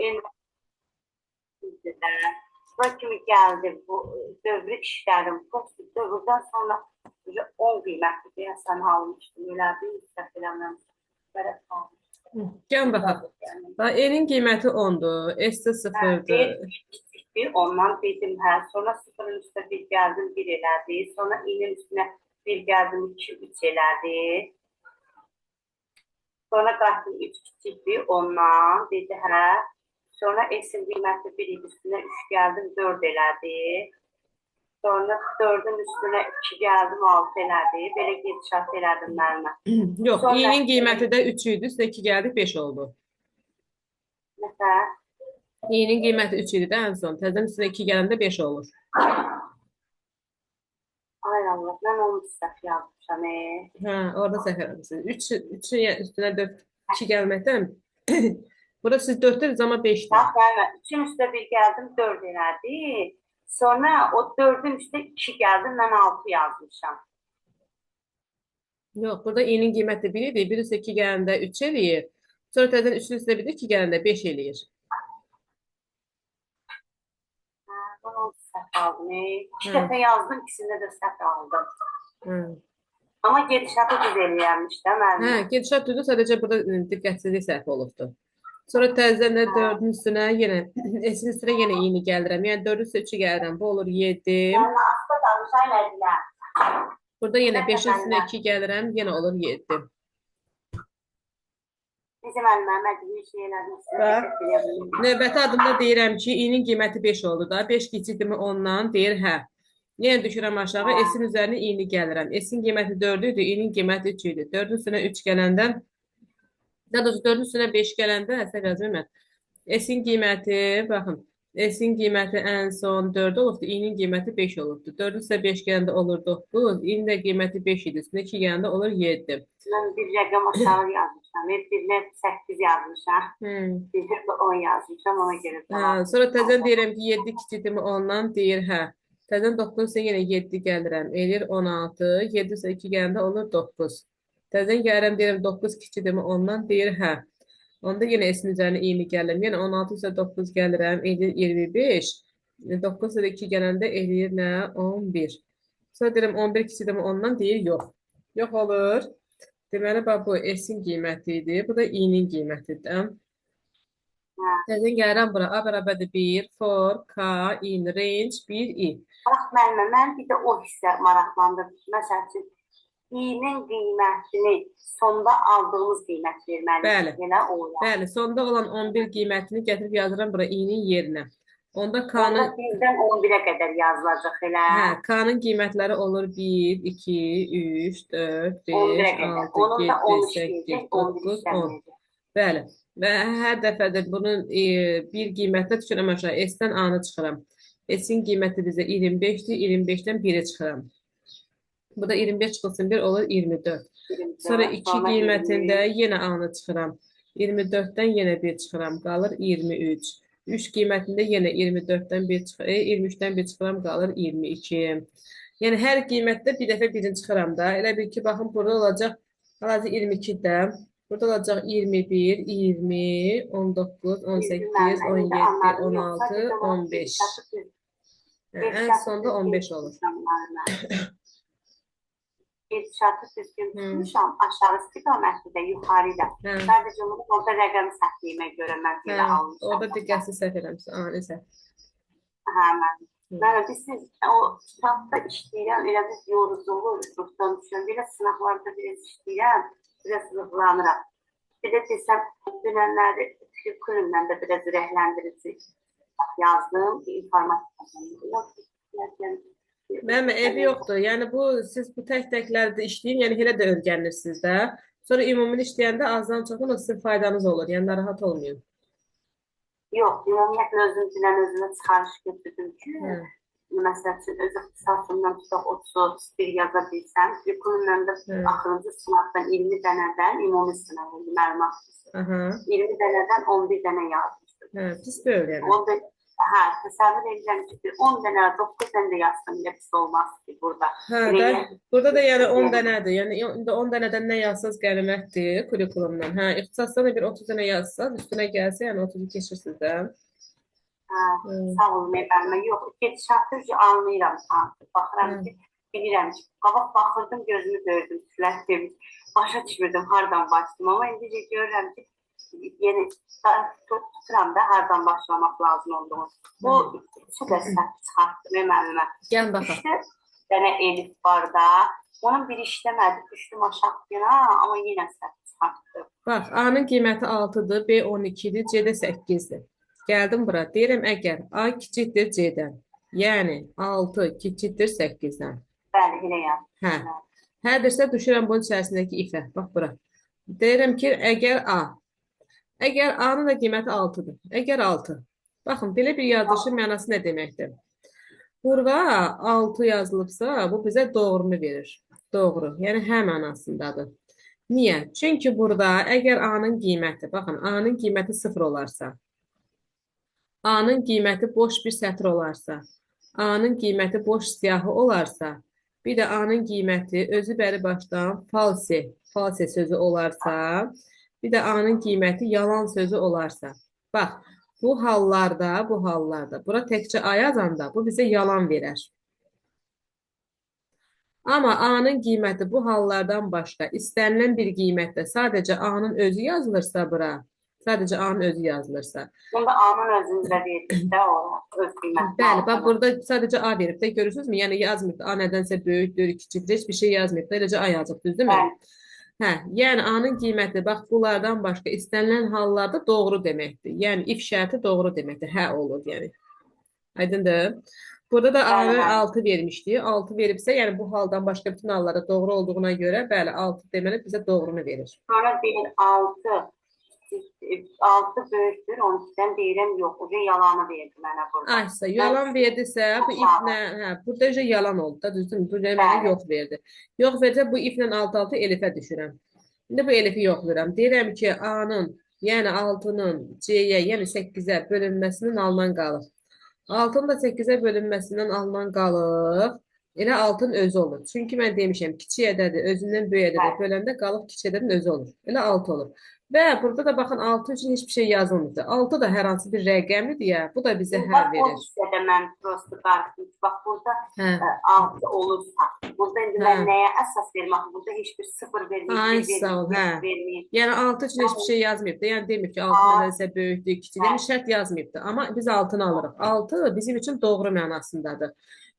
Endi də bura kimi gəldi bu dövrü işlədim. Prosta dövrdən sonra 10 qiymətli deyəsən almışdım. Elə bir səhv eləməmişəm. Vərəq almışdım. Gəl baxaq. Yəni, Bax, N-in qiyməti 10-dur, S də hə, 0-dır. bir kiçikdir, ondan dedim, hə. Sonra sıfırın üstünə bir gəldim, bir elədi. Sonra i-nin üstünə bir gəldim, 2, 3 elədi. Sonra qayıtdım, 3 kiçikdir, ondan dedi, hə. Sonra S-in qiyməti 1 idi, üstünə 3 gəldim, 4 elədi. Sonra 4-ün üstünə 2 gəldim, 6 elədi. Belə gedişat elədim müəllimə. Yox, Sonra i-nin qiyməti də 3 idi, üstünə 2 gəldik, 5 oldu. Məsələn, İ-nin qiyməti 3 idi də ən son. Təzədən üstünə 2 gələndə 5 olur. Ay Allah, mən onu səhv yazmışam. Hə, orada səhv eləmisiniz. 3, 3-ün üstünə 4, 2 gəlməkdən burada siz 4-də amma 5-dir. Bax, müəllimə, 3-ün üstünə 1 gəldim, 4 elədi. Sonra o 4-ün üstünə 2 gəldim, mən 6 yazmışam. Yox, burada i-nin qiyməti 1 idi. 1 üstə 2 gələndə 3 eləyir. Sonra təzədən 3-ün üstünə bir də 2 gələndə 5 eləyir. Hə, mən onu səhv aldım. 2 Hə. dəfə yazdım, ikisində də səhv aldım. Hə. Amma gedişatı düz eləyənmiş də Hə, müəllimə. gedişat düzdür, sadəcə burada diqqətsizlik səhv olubdur. Sonra təzədən də 4-ün üstünə yenə S-in üstünə yenə i-ni gəlirəm. Yəni 4-ün üstünə 3-ü gəlirəm. Bu olur 7. Müəllimə, asta danışay Mədinə. Burada yenə Nəsə 5-in üstünə müəllimə. 2 gəlirəm, yenə olur 7. Necə müəllimə, Mədinə bir şey elədim, sizə Bax. təşəkkür edə bilmirəm. Növbəti addımda deyirəm ki, i-nin qiyməti 5 oldu da. 5 kiçikdirmi 10-dan? Deyir hə. Yenə düşürəm aşağı, Hə. S-in üzərinə i-ni gəlirəm. S-in qiyməti 4 idi, i-nin qiyməti 3 idi. 4-ün üstünə 3 gələndə, daha doğrusu 4-ün üstünə 5 gələndə, səhv yazmayım mən. S-in qiyməti, baxın, S-in qiyməti ən son 4 olubdur, i-nin qiyməti 5 olubdur. 4-ün üstünə 5 gələndə olur 9, i-nin də qiyməti 5 idi, üstünə 2 gələndə olur 7. Mən bir rəqəm aşağı yazmışam. Hep birinə 8 yazmışam. Birinə də 10 yazmışam. Ona görə Hə, cavab sonra təzədən aldım. deyirəm ki, 7 kiçikdirmi 10-dan? Deyir hə. Təzədən 9 üstünə yenə 7 gəlirəm. Eləyir 16. 7 üstünə 2 gələndə olur 9. Təzədən gəlirəm deyirəm 9 kiçikdirmi 10-dan? Deyir hə. Onda yenə S-in üzərinə iyni gəlirəm. Yenə 16 üstünə 9 gəlirəm. Eləyir 25. 9 üstünə 2 gələndə eləyir nə? 11. Sonra deyirəm 11 kiçikdirmi 10-dan? Deyir yox. Yox olur. Deməli, bax bu S-in qiyməti idi. Bu da i-nin qiymətidir. Hə. Təzədən gəlirəm bura. A bərabərdir 1, for, K, in, range, 1, i. Bax müəllimə, mən bir də o hissə maraqlandırdı ki, məsəl üçün i-nin qiymətini sonda aldığımız qiymət verməliyik. Bəli. Elə o ya. Bəli, sonda olan 11 qiymətini gətirib yazıram bura i-nin yerinə. Onda Onda K-nın 1-dən 11-ə qədər yazılacaq elə. hə, K-nın qiymətləri olur 1, 2, 3, 4, 5, 11-ə qədər. 6, Onun da 7, 10 8, işləyəcək, 11 9, 10. işləməyəcək. Bəli. Və hər dəfə də bunun bir qiymətinə düşürəm aşağı. S-dən A-nı çıxıram. S-in qiyməti bizə 25-dir. 25-dən 1-i çıxıram. Bu da 25 çıxılsın 1 olur 24. Sonra 24, 2 sonra qiymətində 23. yenə A-nı çıxıram. 24-dən yenə 1 çıxıram, qalır 23. 3 qiymətində yenə 24-dən 1 çıxır, 23-dən 1 çıxıram, qalır 22. Yəni hər qiymətdə bir dəfə birini çıxıram da. Elə bil ki, baxın burada olacaq hal-hazırda 22-də. Burada olacaq 21, 20, 19, 20 18, müəllimə, indi 17, anladım. Yoxsa 16, dedim o 15. gedişatı düz, Yəni, ən gedişatı sonda düzgün 15 olur. tutmuşam müəllimə. Gedişatı düzgün tutmuşam. Aşağı istiqamətli də, yuxarı da. Hə. Sadəcə olaraq orada rəqəm səhvliyimə görə mən Hə, belə almışam. orada diqqətsiz səhv eləmişsiniz, ani səhv. Hə, mən. Mən biz o kitabda işləyirəm, elə biz yorucu olur, ruhdan düşürəm. Belə sınaqlarda biraz işləyirəm, biraz ruhlanıram. Bir də desəm, dünənləri Türkülümdən də biraz ürəkləndirici yazdım, informatika. Yox, Mənim evi yoxdur. Yəni bu siz bu tək-təklərdə işləyin, yəni elə də öyrənirsiniz də. Sonra ümumi işləyəndə azdan çoxdan o sizin faydanız olur. Yəni narahat olmayın. Yox, ümumiyyətlə özüm dünən özümə çıxarış götürdüm ki, Hə. məsəl üçün öz ixtisasımdan tutaq 30-31 yaza bilsəm, Türkülümdən də Hə. axırıncı sınaqdan 20 dənədən ümumi sınaq oldu, məlumat. Aha. 20 dənədən 11 dənə yazmışdım. Hə, pis deyil yəni. Onda Hə, təsəvvür edirəm ki, bir 10 dənə, 9 dənə də yazsam elə pis olmaz ki burada. Hə, Elə də, yəni, burada da yəni 10 yəni, dənədir. Yəni indi 10 dənədən nə yazsanız qənimətdir kurikulumdan. Hə, ixtisasdan da bir 30 dənə yazsanız, üstünə gəlsə, yəni 30-u keçirsiniz də. Hə, Hı. sağ olun müəllimə. Yox, gedişatı anlayıram artıq. Baxıram Hə. ki, bilirəm ki, qabaq baxırdım, gözümü döydüm, tüflədim. Başa düşmürdüm hardan başlayım. Amma indicə görürəm ki, yəni tuturam da hardan başlamaq lazım olduğunu. Bu ikisi də səhv çıxartdım müəllimə. Gəl baxaq. Üçdə dənə elif var da. Onun biri işləmədi, düşdüm aşağı yana, amma yenə səhv çıxartdım. Bax, A-nın qiyməti 6-dır, B 12-dir, C də 8-dir. Gəldim bura. Deyirəm əgər A kiçikdir C-dən, yəni 6 kiçikdir 8-dən. Bəli, elə yazdım. Hə. Hədirsə düşürəm bunun içərisindəki ifə. Bax bura. Deyirəm ki, əgər A. Əgər A-nın da qiyməti 6-dır. Əgər 6. Baxın, belə bir yazılışın mənası nə deməkdir? Burada 6 yazılıbsa, bu bizə doğrunu verir. Doğru. Yəni hə mənasındadır. Niyə? Çünki burada əgər A-nın qiyməti, baxın, A-nın qiyməti 0 olarsa, A-nın qiyməti boş bir sətr olarsa, A-nın qiyməti boş siyahı olarsa, bir də A-nın qiyməti özü bəri başdan false, false sözü olarsa, bir də A-nın qiyməti yalan sözü olarsa. Bax, bu hallarda, bura təkcə A yazanda bu bizə yalan verər. Amma A-nın qiyməti bu hallardan başqa istənilən bir qiymətdə sadəcə A-nın özü yazılırsa bura, sadəcə A-nın özü yazılırsa. Bunda A-nın özünü də verdik də o öz qiymətini Bəli, bax altını. burada sadəcə A verib də görürsünüzmü? Yəni yazmayıb da A nədənsə böyükdür, kiçikdir, heç bir şey yazmayıb da, eləcə A yazıb, düzdürmü? Bəli. Hə, yəni A-nın qiyməti bax bunlardan başqa istənilən hallarda doğru deməkdir. Yəni if şərti doğru deməkdir. Hə olur yəni. Aydındır? Burada da Bəli, A-nı bəli. 6 vermişdi. 6 veribsə, yəni bu haldan başqa bütün hallarda doğru olduğuna görə, bəli, 6 deməli bizə doğrunu verir. Sonra deyir 6 6 böyükdür, 12-dən deyirəm yox. O yalanı verdi mənə burada. Aysa, yalan verdisə, bu iflə, hə, burada öcə yalan oldu da, düzdürmü? Bu mənə Bəli. yox verdi. Yox versə, bu iflə 6-6 elifə düşürəm. İndi bu elifi yoxlayıram. Deyirəm ki, A-nın, yəni 6-nın C-yə, yəni 8-ə bölünməsindən alınan qalır. 6-nın da 8-ə bölünməsindən alınan qalıq elə 6-nın özü olur. Çünki mən demişəm, kiçik ədədi özündən böyük ədədə böləndə qalıq kiçik ədədin özü olur. Elə 6 olur. Və burada da baxın 6 üçün heç bir şey yazılmırdı. 6 da hər hansı bir rəqəmdir deyə bu da bizə hə Bax, o verir. hissədə mən prosta qarışdım. Bax, burada Hə. 6 olursa, burada indi Hə. mən nəyə əsas vermək? Burada heç bir 0 verməyib, Ay, 1 sağ ol, verməyib, hə. 5 verməyib. Yəni 6 üçün heç bir şey yazmayıb da. Yəni deməyib ki, 6 nədənsə böyükdür, kiçikdir. Yəni şərt yazmayıb da. Amma biz 6-nı alırıq. 6 bizim üçün doğru mənasındadır.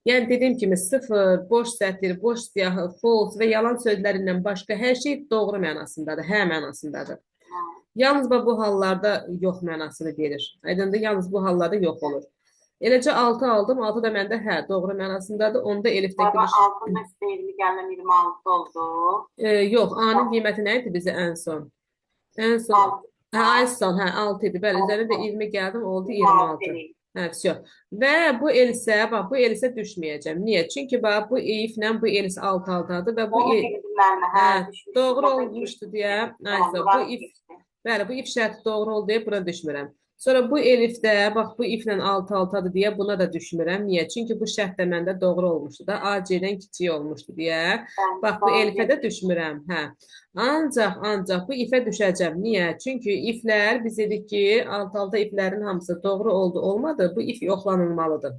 Yəni dediyim kimi 0, boş sətir, boş siyahı, false və yalan sözlərindən başqa hər şey doğru mənasındadır, hə mənasındadır. Yalnız bax bu hallarda yox mənasını verir. Aydındır, yalnız bu hallarda yox olur. Eləcə 6 aldım. 6 da məndə hə, doğru mənasındadır. Onda elifdəki Sonra bir 6-nın üstə 20 gəldim, 26 oldu. Yox, A-nın qiyməti nə idi bizə ən son? Ən son. 6. Hə, ay son, hə, 6 idi. Bəli, üzərinə də 20 gəldim, oldu 26 26. eləyir. Hə, vəsyo. Və bu elsə, bax, bu elsə düşməyəcəm. Niyə? Çünki bax, bu iflə bu els alt-altadır və bu Onu bildim mən, hə, hə, düşmüşdüm. doğru Burada olmuşdu deyə, Tamam, nəysə, bu buranı if, keçdi. bəli, bu if şərti doğru oldu deyə buna düşmürəm. Sonra bu elifdə, bax, bu iflə alt-altadır deyə buna da düşmürəm. Niyə? Çünki bu şərt də məndə doğru olmuşdu da, A C-dən kiçik olmuşdu deyə. Bəli, Bax, bu doğru. elifə də düşmürəm. Hə. Ancaq bu ifə düşəcəm. Niyə? Çünki iflər, biz dedik ki, alt-alta iflərin hamısı doğru oldu, olmadı. Bu if yoxlanılmalıdır.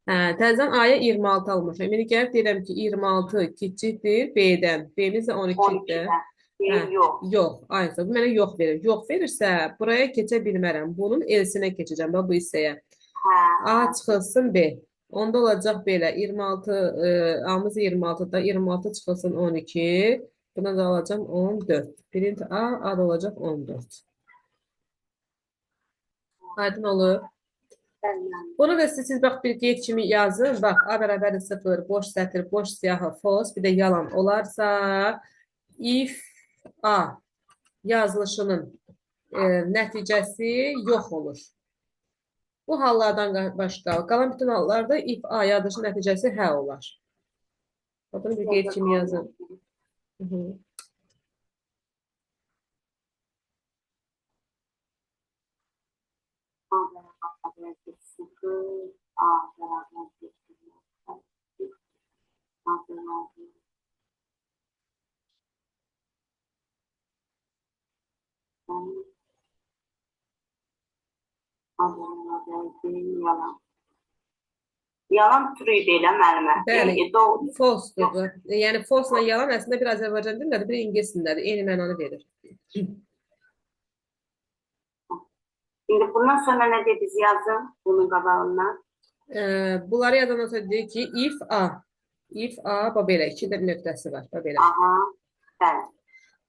Hə, təzədən A-ya 26 almışam. İndi gəlib deyirəm ki, 26 kiçikdir B-dən. B-miz də 12-dir. 12-dən. Deyir, Hə, yox. yox, aysa, bu mənə yox verir. Yox verirsə, buraya keçə bilmərəm. Bunun elsinə keçəcəm, bax bu hissəyə. Hə, A çıxılsın B. Onda olacaq belə 26, A-mız 26-da 26 çıxılsın 12. Buna da alacağam 14. Print A, A da olacaq 14. Aydın olur. Bəli. Bunu da siz bax bir qeyd kimi yazın. Bax, A bərabərdir 0, boş sətir, boş siyahı, false, bir də yalan olarsa, if A yazılışının nəticəsi yox olur. Bu hallardan başqa, qalan bütün hallarda if A yazılışının nəticəsi hə olar. Bax, bunu bir qeyd kimi yazın. Hı -hı. A bərabərdir 0, A bərabərdir 0, A bərabərdir A bərabərdir yalan. Yalan true elə müəllimə. Bəli. Yəni, doğru. False-dur. Yəni false-la yalan əslində bir Azərbaycan dilindədir, bir ingilis dilindədir. Eyni mənanı verir. İndi bundan sonra nə dediniz yazın bunun qabağından? Bunları yazandan sonra deyir ki, if A. If A, bax belə, iki də nöqtəsi var, bax belə. Aha, bəli.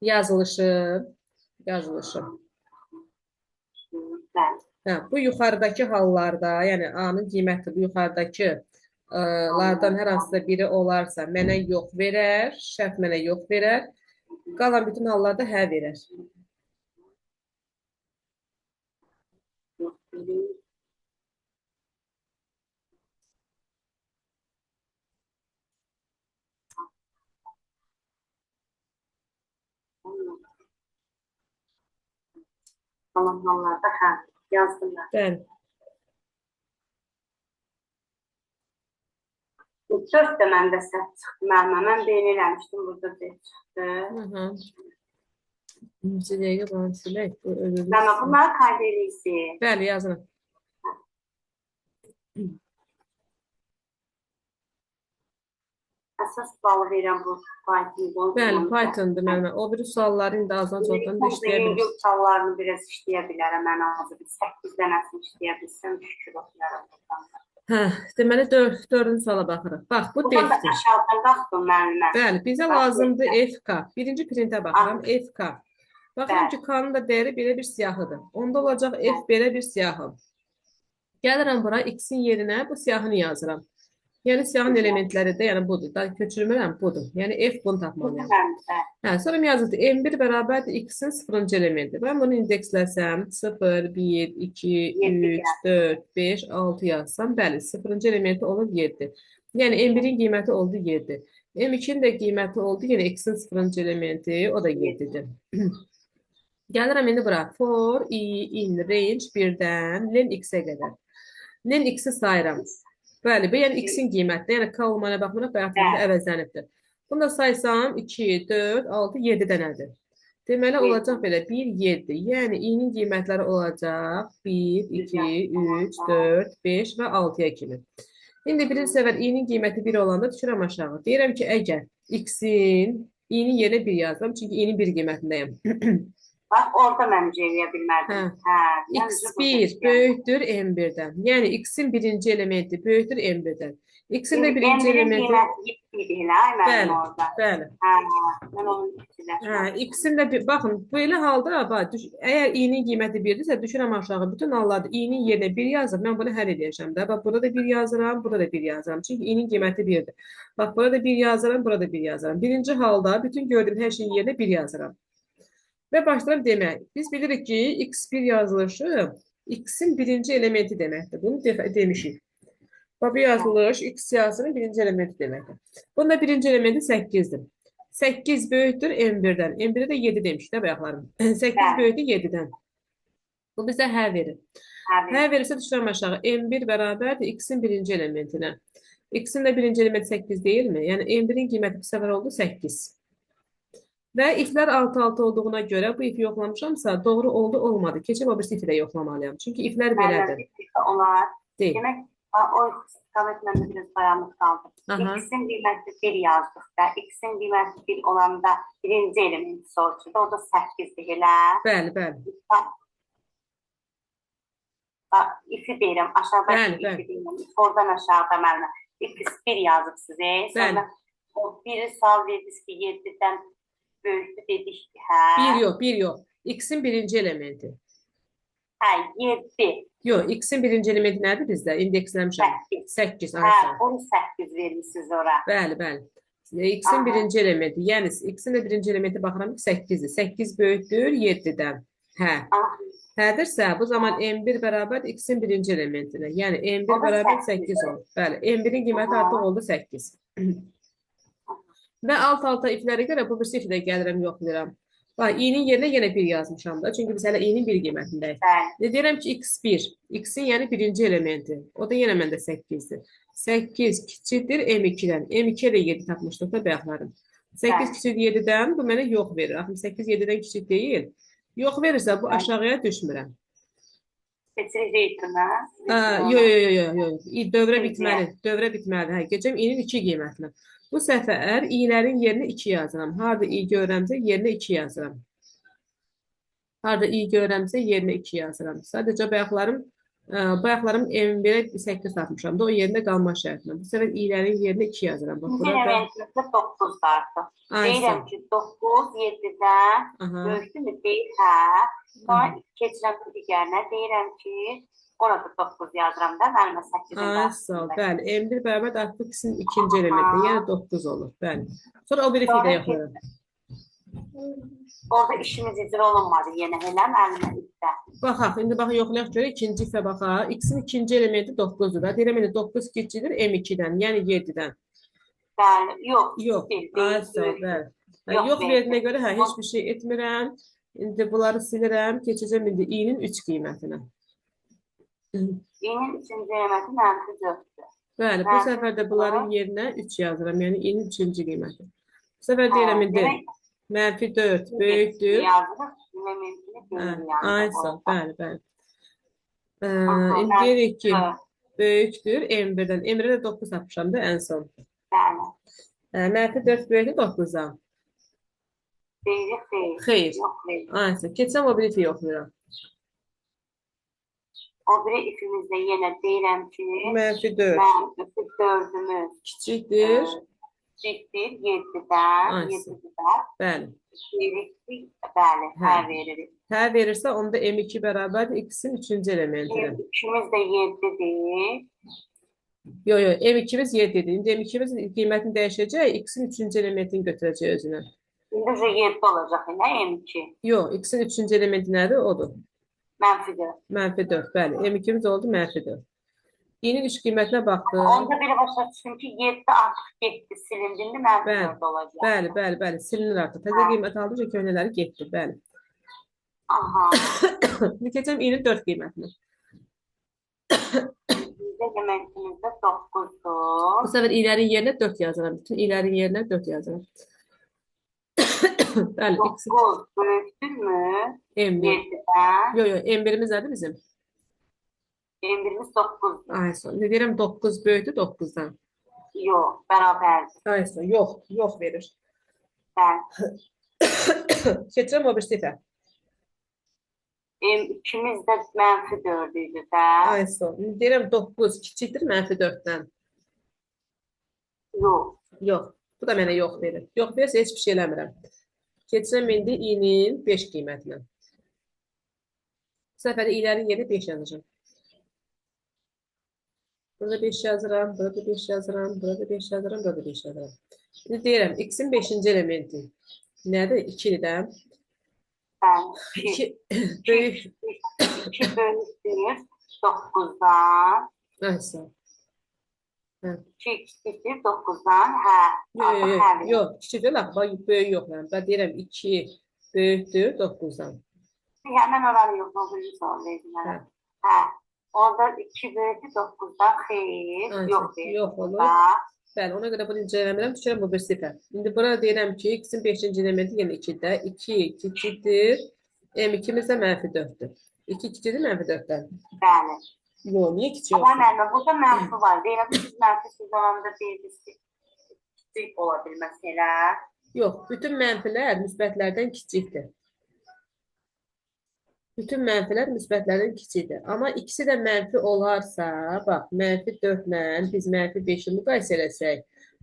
Yazılışı, yazılışı. Bəli. Hə, bu yuxarıdakı hallarda, yəni A-nın qiyməti bu yuxarıdakı lardan hər hansısa biri olarsa mənə yox verər, şərt mənə yox verər. Qalan bütün hallarda hə verər. Yox verir. Qalan hallarda hə, yazdım mən. Bəli. 4 də məndə səhv çıxdı müəllimə. Mən belə eləmişdim, burada 4 çıxdı. Aha. Bir dəqiqə bunu silək. Bu ölür. Müəllimə, bunları qeyd edirsiniz. Bəli, yazıram. Əsas balı verən bu Python. Bəli, Pythondur müəllimə. O biri sualları indi azdan çoxdan da işləyə Yüngül biliriz. suallarını biraz işləyə bilərəm. Ən azı bir 8 dənəsini işləyə bilsəm şükür oxuyaram buradan da. Hə, deməli dördüncü suala baxırıq. Bax, bu Buradan da def-dir. aşağıdan qalxdım müəllimə. Bəli, bizə Bax, lazımdır FK. Birinci printə baxıram, FK. Baxıram Bəli. ki, K-nın da dəyəri belə bir siyahıdır. Onda olacaq F belə bir siyahı. Gəlirəm bura, X-in yerinə bu siyahını yazıram. Yəni siyahının elementləri də, yəni budur. Da köçürmürəm, budur. Yəni F bunu tapmalıyam. Bəli, Hə, sonra yazıldı M1 bərabərdir X-in sıfırıncı elementi. Mən bunu indeksləsəm 0, 1, 2, Yeddi 3, 4, 5, 6 yazsam, bəli, sıfırıncı elementi olur 7. Yəni M1-in qiyməti oldu 7. M2-nin də qiyməti oldu yenə X-in sıfırıncı elementi, o da 7-dir. Gəlirəm indi bura. For i in range 1-dən len x-ə qədər. Len x-i sayıram. Bəli, bu yəni x-in qiymətidir. Yəni k olmaya baxmayaraq bayaq Bəli. əvəzlənibdir. Bunu da saysam 2, 4, 6, 7 dənədir. Deməli olacaq belə 1, 7. Yəni i-nin qiymətləri olacaq 1, 2, 3, 4, 5 və 6-ya kimi. İndi birinci səfər i-nin qiyməti 1 olanda düşürəm aşağı. Deyirəm ki, əgər x-in i-nin yerinə 1 yazıram, çünki i-nin 1 qiymətindəyəm. Bax, orada mən eləyə bilmədim. Hə. Hə, mən burada x1 işləyəm. böyükdür m1-dən. Yəni x-in birinci elementi böyükdür m1-dən. X-in də birinci M1-in elementi qiyməti 7 idi elə, ay Bəli, müəllim orada. bəli. Hə, mən onu Hə, fikirləşmədim. x-in də bir, baxın, belə halda bax, düş, əgər i-nin qiyməti 1-dirsə, düşürəm aşağı. Bütün hallarda i-nin yerinə 1 yazıb, mən bunu həll edəcəm də. Bax, burada da 1 yazıram, burada da 1 yazıram. Çünki i-nin qiyməti 1-dir. Bax, burada 1 yazıram, burada 1 yazıram. Birinci halda bütün gördüyüm hər şeyin yerinə 1 yazıram. Və başlayıram demək. Biz bilirik ki, x1 yazılışı x-in birinci elementi deməkdir. Bunu demişik. Bax, bu yazılış x siyahısının birinci elementi deməkdir. Bunun da birinci elementi 8-dir. 8 böyükdür M1-dən. M1-ə də 7 demişik də bayaqlarım. 8 Bəli. böyükdür 7-dən. Bu bizə hə verir. Hə, Hə verirsə düşürəm aşağı. M1 bərabərdir x-in birinci elementinə. X-in də birinci elementi 8 deyilmi? Yəni M1-in qiyməti bu səfər oldu 8. Və iflər alt-alta olduğuna görə bu ifi yoxlamışamsa doğru oldu, olmadı. Keçib o birisi ifi də yoxlamalıyam. Çünki iflər Müəllim, belədir. bir dəfə olar. Deyil. Demək, o istiqamət məndə biraz dayanıq qaldı. Aha. X-in qiyməti 1 yazdıq da, X-in qiyməti 1 olanda birinci elementi soruşurdu. O da 8-dir elə. Bəli, bəli. Bax, ifi deyirəm, aşağıdakı Bəli, ifi bəli. deyirəm. Oradan aşağıda müəllimə. X1 yazıbsınız. Sonra Bəli. o biri sual verdiniz ki, 7-dən böyükdür dedik ki, hə. 1 yox, 1 yox. X-in birinci elementi. Hə, 7. Yox, X-in birinci elementi nədir bizdə? İndeksləmişəm. 8. 8, Hə, ay sağ ol. onu 8 vermişsiniz ora. Bəli, bəli. X-in Aha. birinci elementi, yəni X-in də birinci elementi baxıram ki, 8-dir. 8 böyükdür 7-dən. Hə. Aha. Hədirsə, bu zaman M1 bərabərdir X-in birinci elementinə. Yəni M1 O da bərabər 8. 8 olur. Bəli, M1-in qiyməti Aha. artıq oldu 8. Və alt-alta iflərə görə bu bir ifi də gəlirəm, yoxlayıram. Bax, i-nin yerinə yenə 1 yazmışam da. Çünki biz hələ i-nin 1 qiymətindəyik. Bəli. Ne deyirəm ki, x1. X-in yəni birinci elementi. O da yenə məndə 8-dir. 8 kiçikdir M2-dən. M2-yə də 7 tapmışdıq da bayaqlarım. 8 Bəli. kiçik 7-dən bu mənə yox verir. Axı 8 7-dən kiçik deyil. Yox verirsə bu Bəli. aşağıya düşmürəm. Keçirik reytinə. Yox, yox, yox, yox, yox. Dövrə Xeyr, bitməli. Dövrə bitməli. Hə, keçəm i-nin 2 qiymətinə. Bu səfər i-lərin yerinə 2 yazıram. Harda i görürəmsə yerinə 2 yazıram. Harda i görürəmsə yerinə 2 yazıram. Sadəcə bayaqlarım M1-ə 8 tapmışam da o yerində qalma şərtinə. Bu səfər i-lərin yerinə 2 yazıram. Bax, İkinci burada elementimizdə 9 artıq. Deyirəm Aysa. ki, 9 7-dən Aha. böyükdürmü? Deyir, hə. Sonra keçirəm digərinə. Deyirəm ki, orada 9 yazıram da, mənim 8-in Ay, sağ ol. Bəli, M1 bərabər artıq x-in ikinci elementi, yəni 9 olur. Bəli. Sonra o biri Sonra fi də yoxlayıram. Orada işimiz icra olunmadı yenə elə müəllimə ifdə. Baxaq, indi bax yoxlayaq görək ikinci ifə baxaq. X-in ikinci elementi 9-dur da. Deyirəm indi 9 kiçikdir M2-dən, yəni 7-dən. Bəli, yox, Yox, deyil, ay sağ ol, böyük. bəli. Hə, Yox, yox verdiyinə verdi. görə hə, heç bir şey etmirəm. İndi bunları silirəm, keçəcəm indi i-nin 3 qiymətinə. İ-nin üçüncü elementi mənfi 4-dür. Bəli, bu Mənfi səfər də bunların yerinə 3 yazıram, yəni i-nin üçüncü qiyməti. Bu səfər deyirəm indi demək mənfi 4 böyükdür. Yazırıq, elementini Hə, deyil yəni. ay sağ ol, bəli, bəli. Aha, İndi mənfi deyirik ki, dörd. böyükdür M1-dən. M1-ə də 9 tapmışam da ən son. Bəli. Mənfi 4 böyükdür 9-dan. Deyirik, xeyr. Xeyr. Yox, xeyr. Ay sağ ol. Keçsəm o biri fi yoxlayıram. O biri ifimizdə yenə deyirəm ki, Mənfi 4 mənfi 4-ümüz kiçikdir. kiçikdir 7-dən, Ay sağ ol. 7-dən. Bəli. Deyirik ki, bəli, hə Hə. veririk. Hə verirsə onda M2 bərabərdir x-in üçüncü elementinə. M2-miz də 7-dir. Yox, yox, M2-miz 7 idi. İndi M2-miz qiymətini dəyişəcək, x-in üçüncü elementini götürəcək özünə. İndi də 7 olacaq elə M2. Yox, x-in üçüncü elementi nədir? Odur. Mənfi 4. Mənfi 4, bəli. M2-miz oldu mənfi 4. İ-nin 3 qiymətinə baxdıq. Onda belə başa düşdüm ki, 7 artıq getdi, silindi, indi mənfi Bəli, 4 olacaq. Bəli, bəli, bəli, silinir artıq. Təzə qiymət aldıqca köhnələri getdi, bəli. Aha. İndi keçəm i-nin 4 qiymətinə. Bizdə elementimizdə 9-dur. Bu səfər i-lərin yerinə 4 yazıram. Bütün i-lərin yerinə 4 yazıram. Bəli, x 9 böyükdürmü? M1. 7-dən. Yox, yox, M1-imiz nədir bizim? M1-imiz 9-dur. Ay, son. İndi deyirəm 9 böyükdür 9-dan. Yox, bərabərdir. Ay, son. Yox, yox verir. Bəli. Keçirəm o bir sifə. M2-miz də mənfi 4 idi də. Ay, son. İndi deyirəm 9 kiçikdir mənfi 4-dən. Yox. Yox. Bu da mənə yox verir. Yox verirsə heç bir şey eləmirəm. Keçirəm indi i-nin 5 qiymətinə. Bu səfər i-lərin yerinə 5 yazacağam. Burada 5 yazıram, burada 5 yazıram, burada 5 yazıram, burada 5 yazıram. İndi deyirəm, x-in 5-ci elementi nədir? 2-dir də. Bəli. 2 böyük. 2 böyükdür 9-dan. Ay, sağ ol. 2 kiçikdir 9-dan. Hə. Yox, Artıq yox, hə yox, verir. yox, kiçik deyil, axı, bax, böyük yox. Yəni. Ben deyirəm 2 böyükdür 9-dan. Həmən oranı yox, o birinci sual verdim mənə. Hə. Hə. Orada 2 böyükdür 9-dan. Xeyr, Ay, yox verir. yox olur. Burada. Bəli, ona görə bunu incələmirəm, düşürəm bu bir sifə. İndi burada deyirəm ki, x-in 5-ci elementi yenə 2-də. 2 kiçikdir, M2-miz də mənfi 4-dür. 2 kiçikdir mənfi 4-dən. Bəli. Yox, niyə kiçik Amma olsun? müəllimə, burada mənfi var. Deyirəm ki, siz mənfi siz olanda deyirsiniz ki, kiçik ola bilməz elə. Yox, bütün mənfilər müsbətlərdən kiçikdir. Bütün mənfilər müsbətlərdən kiçikdir. Amma ikisi də mənfi olarsa, bax, mənfi 4 ilə biz mənfi 5-i müqayisə eləsək,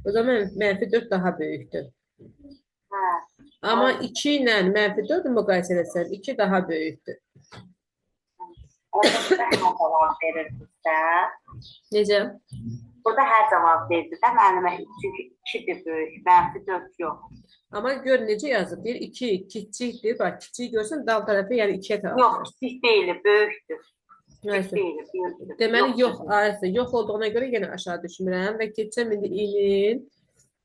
o zaman mənfi 4 daha böyükdür. Hə. Amma 2 ilə mənfi 4-ü müqayisə eləsək, 2 daha böyükdür. Orada bizə hə cavab verir bizdə. Necə? Burada hə cavab verdi də müəllimə. Çünki 2-dir böyük, mənfi 4 yox. Amma gör necə yazıb. Deyir 2 kiçikdir. Bax, kiçik görsən dal tərəfi, yəni 2-yə tərəf. Yox, kiçik deyil, böyükdür. Kiçik Nəysə. deyil, böyükdür. Deməli, yox, dedim. ayəsə, yox olduğuna görə yenə aşağı düşmürəm və keçəcəm indi i-nin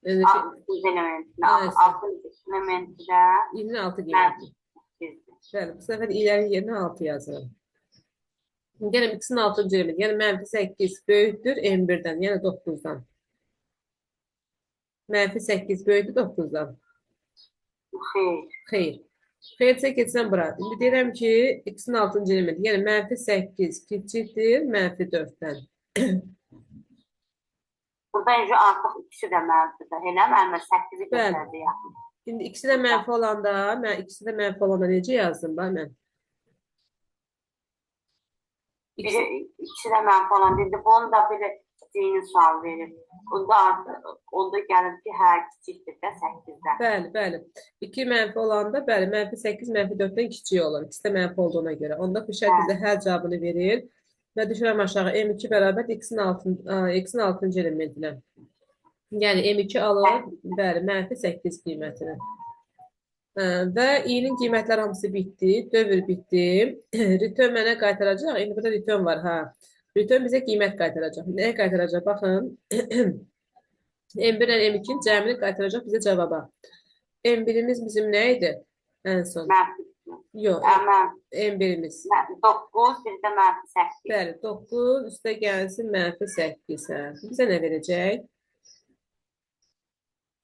Altıncı elementində, altıncı elementində İ-nin 6 mənfi qiyməti. 8-dir. Bəli, bu səfər i-lərin yerinə 6 yazıram. Gəlin x-in 6-cı elementi, yəni mənfi 8 böyükdür M1-dən, yəni 9-dan. Mənfi 8 böyükdür 9-dan. Xeyr. Xeyr. Xeyirsə keçsəm bura. İndi deyirəm ki, x-in 6-cı elementi, yəni mənfi 8 kiçikdir mənfi 4-dən. Burada indi artıq ikisi də mənfidir. Elə müəllimə 8-i Bəli. götürdü yaxın. İndi ikisi də mənfi olanda, mən ikisi də mənfi olanda necə yazdım bax mən? Biri, ikisi də mənfi olanda indi bunun da bir dini sual verir. Onda artıq onda gəlir ki, hə kiçikdir də 8-dən. Bəli, bəli. 2 mənfi olanda, bəli, mənfi 8 mənfi 4-dən kiçik olur. İkisi də mənfi olduğuna görə. Onda bu şərt bizə hər cavabını verir. Və düşürəm aşağı M2 bərabər x-in 6-cı elementinə. Yəni M2 alır, bəli, mənfi 8 qiymətini. Və i-nin qiymətləri hamısı bitdi, dövr bitdi. Return mənə qaytaracaq. İndi burada return var, ha. Return bizə qiymət qaytaracaq. Nəyə qaytaracaq? Baxın. M1 ilə M2-nin cəmini qaytaracaq bizə cavaba. M1-imiz bizim nə idi? Ən son. Mənfi. Yox, M1-imiz. 9, bir də mənfi 8. Bəli, 9 üstə gəlsin mənfi 8. Hə. Bizə nə verəcək?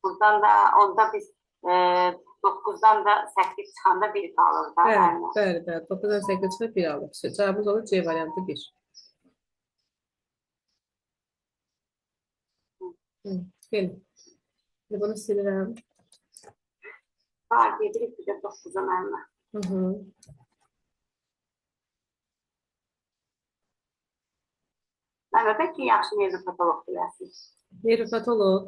Buradan da onda biz 9-dan da 8 çıxanda 1 qalır da. Bəli, bəli, bəli. 9-dan 8 çıxır 1 alır. Cavabımız olur C variantı 1. Gelin. Şimdi bunu silirəm. Ha, gedirik bir də 9-a müəllimə. Hı -hı. Müəllimə, bəlkə yaxşı nevropatoloq biləsiniz. Nevropatoloq.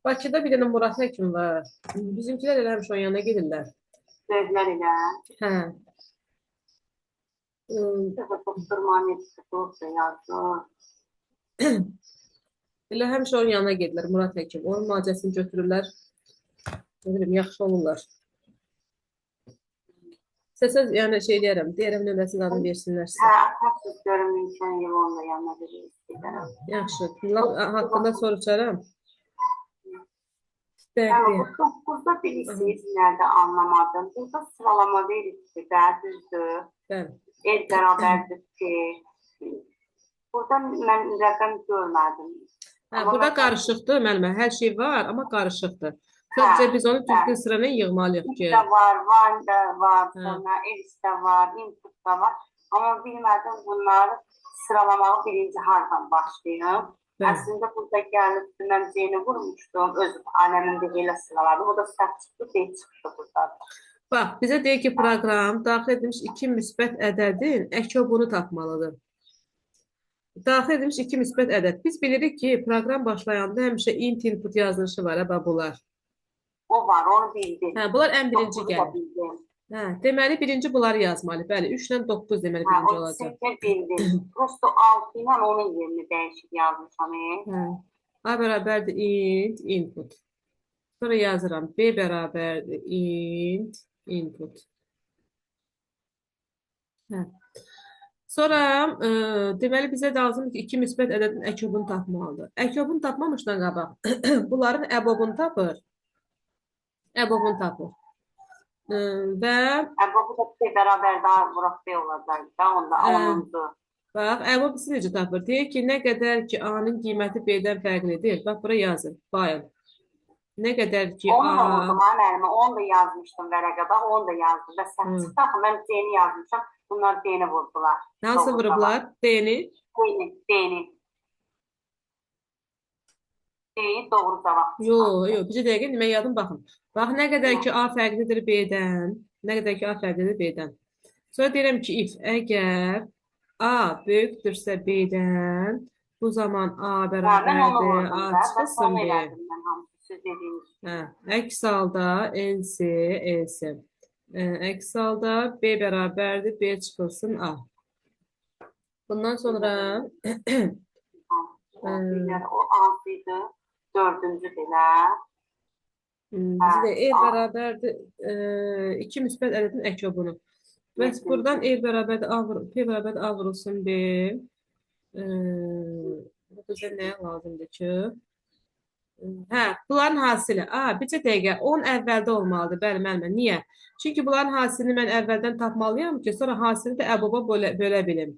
Bakıda bir dənə Murad həkim var. Bizimkilər elə həmişə onun yanına gedirlər. Böyüklər elə. Hə. Doktor nevropatoloq da yazdı. Elə həmişə onun yanına gedirlər Murad həkim. Onun müalicəsini götürürlər. Nə bilim, yaxşı olurlar. İstəsəz, yəni şey deyərəm, deyərəm nömrəsini adını versinlər sizə. Hə, atarsız görüm mümkün yıl onunla yanına bir istəyirəm. Yaxşı. Haqqında soruşaram. Yəni, bu 9-da bilirsiniz, nerede anlamadım. Burada sıralama verildi də, düzdür. Bəli. El bərabərdir ki. Burada mən rəqəm görmədim. Hə, burada qarışıqdır müəllimə. Hər şey var, amma qarışıqdır. Sadəcə biz onu düzgün sırayla yığmalıyıq ki. If də var, one da var, sonra else də var, input da var. Amma bilmədim bunları sıralamağı birinci hardan başlayım. Bəli. Əslində burada gəlib mən C-ni vurmuşdum, öz aləmimdə elə sıraladım. O da səhv çıxdı, D çıxdı burada. Bax, bizə deyir ki, proqram daxil edilmiş iki müsbət ədədin əkobunu tapmalıdır. Daxil edilmiş iki müsbət ədəd. Biz bilirik ki, proqram başlayanda həmişə int input yazılışı var, hə, bax bunlar. O var, onu bildim. Hə, bunlar ən birinci gəlir. Hə, deməli, birinci bunları yazmalı. Bəli, 3 ilə 9 deməli hə, birinci olacaq. O bildim. Prosto 6 ilə onun yerini dəyişib yazmışam. Hə. A bərabərdir int input. Sonra yazıram. B bərabərdir int input. Hə. Sonra deməli bizə lazımdır ki, iki müsbət ədədin əkobunu tapmalıdır. Əkobunu tapmamışdan qabaq bunların əbobunu tapır. Əbobunu tapır. Və Əbobu da B bərabər daha vuraq B olacaq da, onda 10-cu. Bax, əbob bizi necə tapır? Deyir ki, nə qədər ki A-nın qiyməti B-dən fərqlidir. Bax, bura yazın. While. Nə qədər ki Onu da A... vurdum ha müəllimə, onu da yazmışdım vərəqə, bax, onu da yazdım. Və səhv çıxdı axı, mən C-ni yazmışam, bunlar D-ni vurdular. Hansı vurublar? D-ni? D-ni, D-ni. D-ni doğru cavab çıxartdı. Yox, yox, bizə dəqiqə, indi mən yazdım, baxın. Bax, nə qədər ki A fərqlidir B-dən, nə qədər ki A fərqlidir B-dən. Sonra deyirəm ki, if, əgər A böyükdürsə B-dən, bu zaman A bərabərdir, A çıxılsın B. Hə, əks halda else, else. Əks halda B bərabərdir, B çıxılsın A. Bundan sonra O 6 idi, 4-cü belə. Bizə də E bərabərdir 2 müsbət ədədin əkobunu. Bəs buradan E bərabərdir A, P bərabərdir A vurulsun B. Bu bizə nəyə lazımdır ki? Hə, bunların hasili. A, bircə dəqiqə. 10 əvvəldə olmalıdır. Bəli, müəllimə. Niyə? Çünki bunların hasilini mən əvvəldən tapmalıyam ki, sonra hasili də əboba bölə bilim.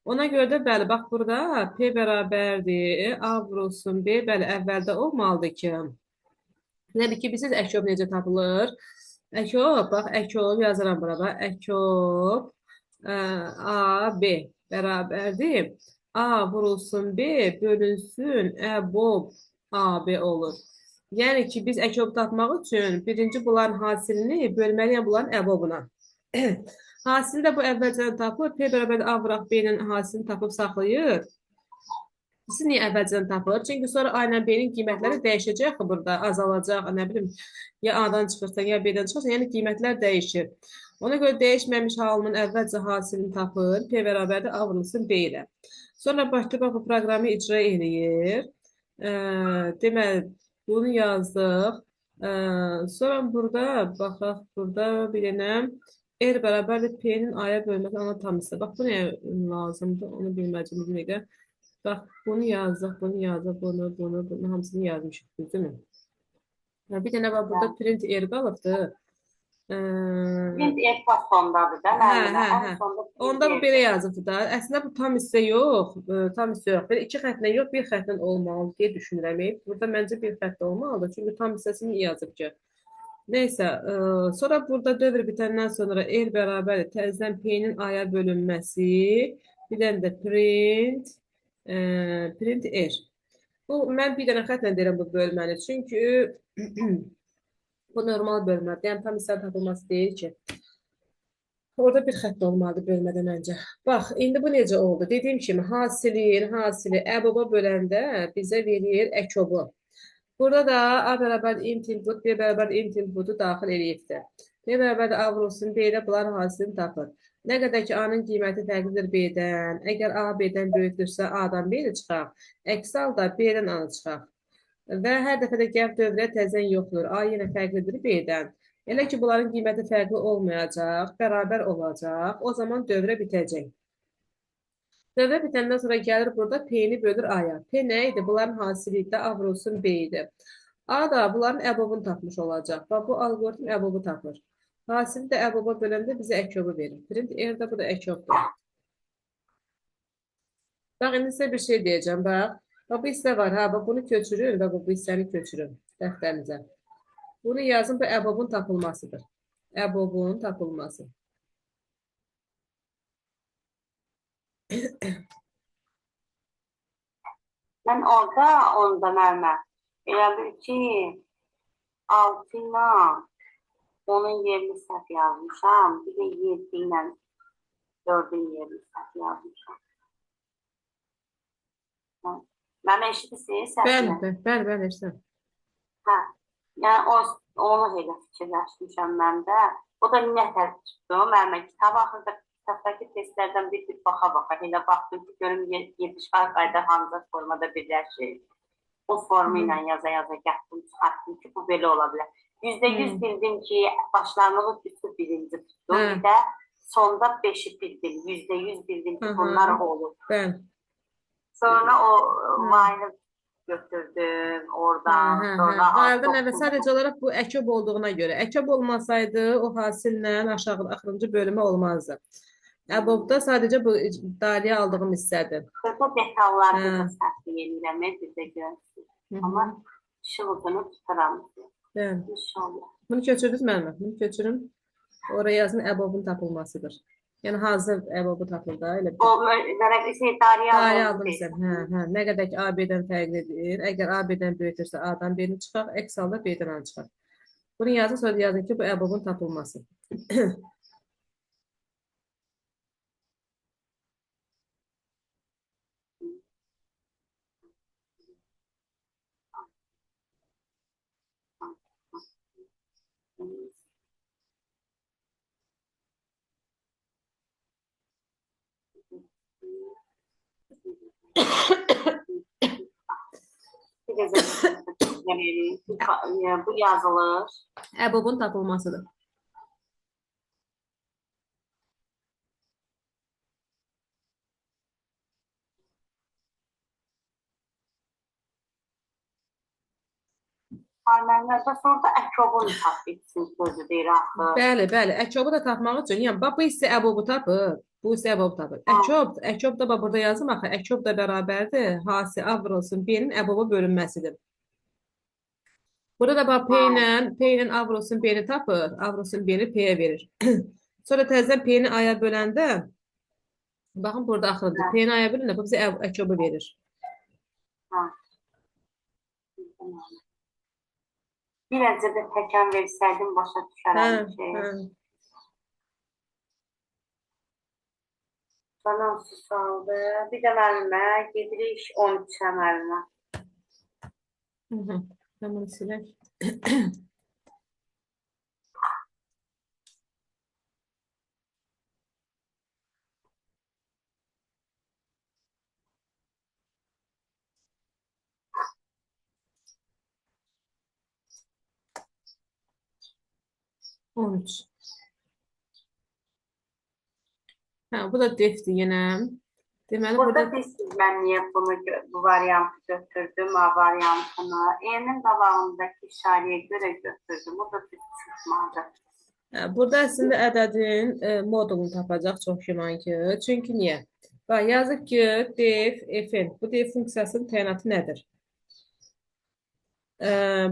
Ona görə də bəli, bax burada P bərabərdir. A vurulsun B, bəli, əvvəldə olmalıdır ki. Nə ki, bilirsiniz əkob necə tapılır? Əkob, bax, əkob yazıram bura, bax, əkob A, B bərabərdir. A vurulsun B bölünsün əbob AB olur. Yəni ki, biz əkob tapmaq üçün birinci bunların hasilini bölməliyəm bunların əbobuna. Hasili də bu əvvəlcədən tapılır. P bərabər A vuraq B-nin hasilini tapıb saxlayır. Siz niyə əvvəlcədən tapılır? Çünki sonra A ilə B-nin qiymətləri dəyişəcək axı burada, azalacaq, nə bilim, ya A-dan çıxırsan, ya B-dən çıxırsan, yəni qiymətlər dəyişir. Ona görə dəyişməmiş halının əvvəlcə hasilini tapır. P bərabərdir A vurulsun B ilə. Sonra başlayıb bax, bu proqramı icra eləyir. Deməli, bunu yazdıq. Sonra burada baxaq, burada bir dənə R bərabərdir P-nin A-ya bölməsi ana tam hissə. Bax, bu nəyə lazımdır? Onu bilməyəcəm bir dəqiqə. Bax, bunu yazdıq, bunu yazdıq, bunu, bunu, bunu hamısını yazmışıq, düz deyilmi? Bir dənə bax, burada print R qalıbdır. Print R sondadır da, Hə, müəllimə. hə, Ən hə. sonda print Onda bu R. belə yazıbdır da. Əslində bu tam hissə yox, tam hissə yox. Belə iki xəttlə yox, bir xəttlə olmalı deyə düşünürəm. Burada məncə bir xəttlə olmalıdır. Çünki tam hissəsini yazıb ki. Neysə, sonra burada dövr bitəndən sonra R bərabərdir təzədən P-nin A-ya bölünməsi, bir dənə də print R. Bu mən bir dənə xəttlə deyirəm bu bölməni. Çünki bu normal bölmədir. Yəni tam hissə tapılması deyil ki. Orada bir xətt olmalıdır bölmədə məncə. Bax, indi bu necə oldu? Dediyim kimi, hasilin hasili əboba böləndə bizə verir əkobu. Burada da A bərabər int input, B bərabər int inputu daxil eləyibdir. B bərabər A vurulsun, B ilə bunların hasilini tapır. Nə qədər ki, A-nın qiyməti fərqlidir B-dən. Əgər A B-dən böyükdürsə, A-dan B-ni çıxaq. Əksi halda B-dən A-nı çıxaq. Və hər dəfə də gəlib dövrə təzən yoxdur. A yenə fərqlidir B-dən. Elə ki, bunların qiyməti fərqli olmayacaq, bərabər olacaq, o zaman dövrə bitəcək. Dövrə bitəndən sonra gəlir burada P-ni bölür A-ya. P nə idi? Bunların hasili idi, A vurulsun B idi. A da bunların əbobunu tapmış olacaq. Bax, bu alqoritm əbobu tapır. Hasili də əboba böləndə bizə əkobu verir. Print R də bu da əkobdur. Bax, indi sizə bir şey deyəcəm. Bax, bax bu hissə var. Ha, bax, bunu köçürün. Bax, bu hissəni köçürün dəftərinizə. Bunu yazın, bu əbobun tapılmasıdır. Əbobun tapılması. Mən orada onda müəllimə elə bil ki 6 ilə onun yerini səhv yazmışam. Bir də 7 ilə 4-ün yerini səhv yazmışam. Mənə eşidirsiniz Bəli, səsini? bəli, bəli, bəli, eşidirəm. Hə. Yəni onu elə fikirləşmişəm mən də. O da nətər tutdu. Müəllimə kitab axırda kitabdakı testlərdən bir-bir baxa-baxa elə baxdım ki, görüm yetişər qayda hansı formada birləşir. O formu ilə yaza-yaza gətirdim, çıxartdım ki, bu belə ola bilər. %100 bildim ki, başlanğıc üçü birinci tutdum. Bir də sonda 5-i bildim. %100 bildim ki, bunlar olur. Bəli. Sonra o while'ı götürdüm oradan. Sonra While'dan əvvəl sadəcə olaraq bu əkob olduğuna görə. Əkob olmasaydı o hasillə aşağı axırıncı bölümü olmazdı. Əbobda sadəcə bu daliyə aldığım hissədir. Xırda detallarda da səhv eləyirəm, bir də görürsün. Amma işıq ucunu tuturam. Bəli. İnşallah. Bunu köçürdünüz müəllimə? Bunu köçürün. Oraya yazın əbobun tapılmasıdır. Yəni hazır əbobu tapıldı da, elə bir. O vərəqi şey dariyə Dariyə aldım aldım sən. Hə, hə. Nə qədər ki A B-dən fərqlidir. Əgər A B-dən böyükdürsə A-dan B-ni çıxaq, əks halda B-dən A-nı çıxaq. Bunu yazın, sonra yazın ki, bu əbobun tapılması. Bu yazılır. Əbobun tapılmasıdır. Ay, müəllimə, bəs orada əkobun tap bitsin sözü deyir axı. Bəli, bəli. Əkobu da tapmaq üçün, yəni bax bu hissə əbobu tapır. Bu hissə əbobu tapır. Ha. Əkob, əkob da bax burada yazım axı. Əkob da bərabərdir. Hasi A vurulsun B-nin əbobu bölünməsidir. Burada da bax P ilə, P ilə A vurulsun B-ni tapır. A vurulsun B-ni P-yə verir. Sonra təzədən P-ni A-ya böləndə baxın burada axırıdır. P-ni A-ya böləndə bu bizə əkobu verir. Ha. Biraz da təkən versəydim başa düşərəm ki. Hə. Bana susaldı. Bir də müəllimə gedirik 13-ə müəllimə. Hı -hı. Ben bunu silək. 13. Hə, bu da defdir yenə. Deməli Burada burada deyirsiniz mən niyə bunu bu variantı götürdüm, A variantını. N-in qabağındakı işarəyə görə götürdüm. O da düz çıxmadı. Hə, burada əslində ədədin modulunu tapacaq çox güman ki. Çünki niyə? Bax, yazıb ki, def f-in. Bu def funksiyasının təyinatı nədir?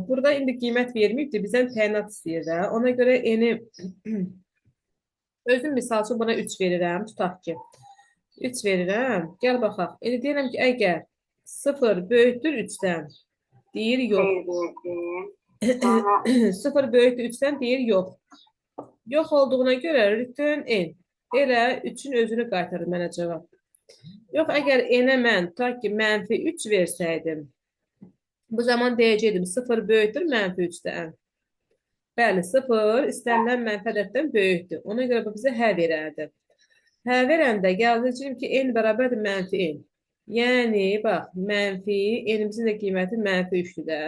Burada indi qiymət verməyibdir, bizdən təyinat istəyir də. Ona görə n-i özüm misal üçün buna 3 verirəm, tutaq ki. 3 verirəm. Gəl baxaq. İndi deyirəm ki, əgər 0 böyükdür 3-dən, deyir yox. Xeyr verdim. Sonra 0 böyükdür 3-dən deyir yox. Yox olduğuna görə return n. Elə 3-ün özünü qaytarır mənə cavab. Yox, əgər n-ə mən tutaq ki, mənfi 3 versəydim, bu zaman deyəcəkdim 0 böyükdür mənfi 3-dən. Bəli, 0 istənilən mənfi ədəddən böyükdür. Ona görə bu bizə hə verərdi. Hə verəndə yazacağım ki, n bərabərdir mənfi n. Yəni, bax, mənfi, n-imizin də qiyməti mənfi 3-dür də.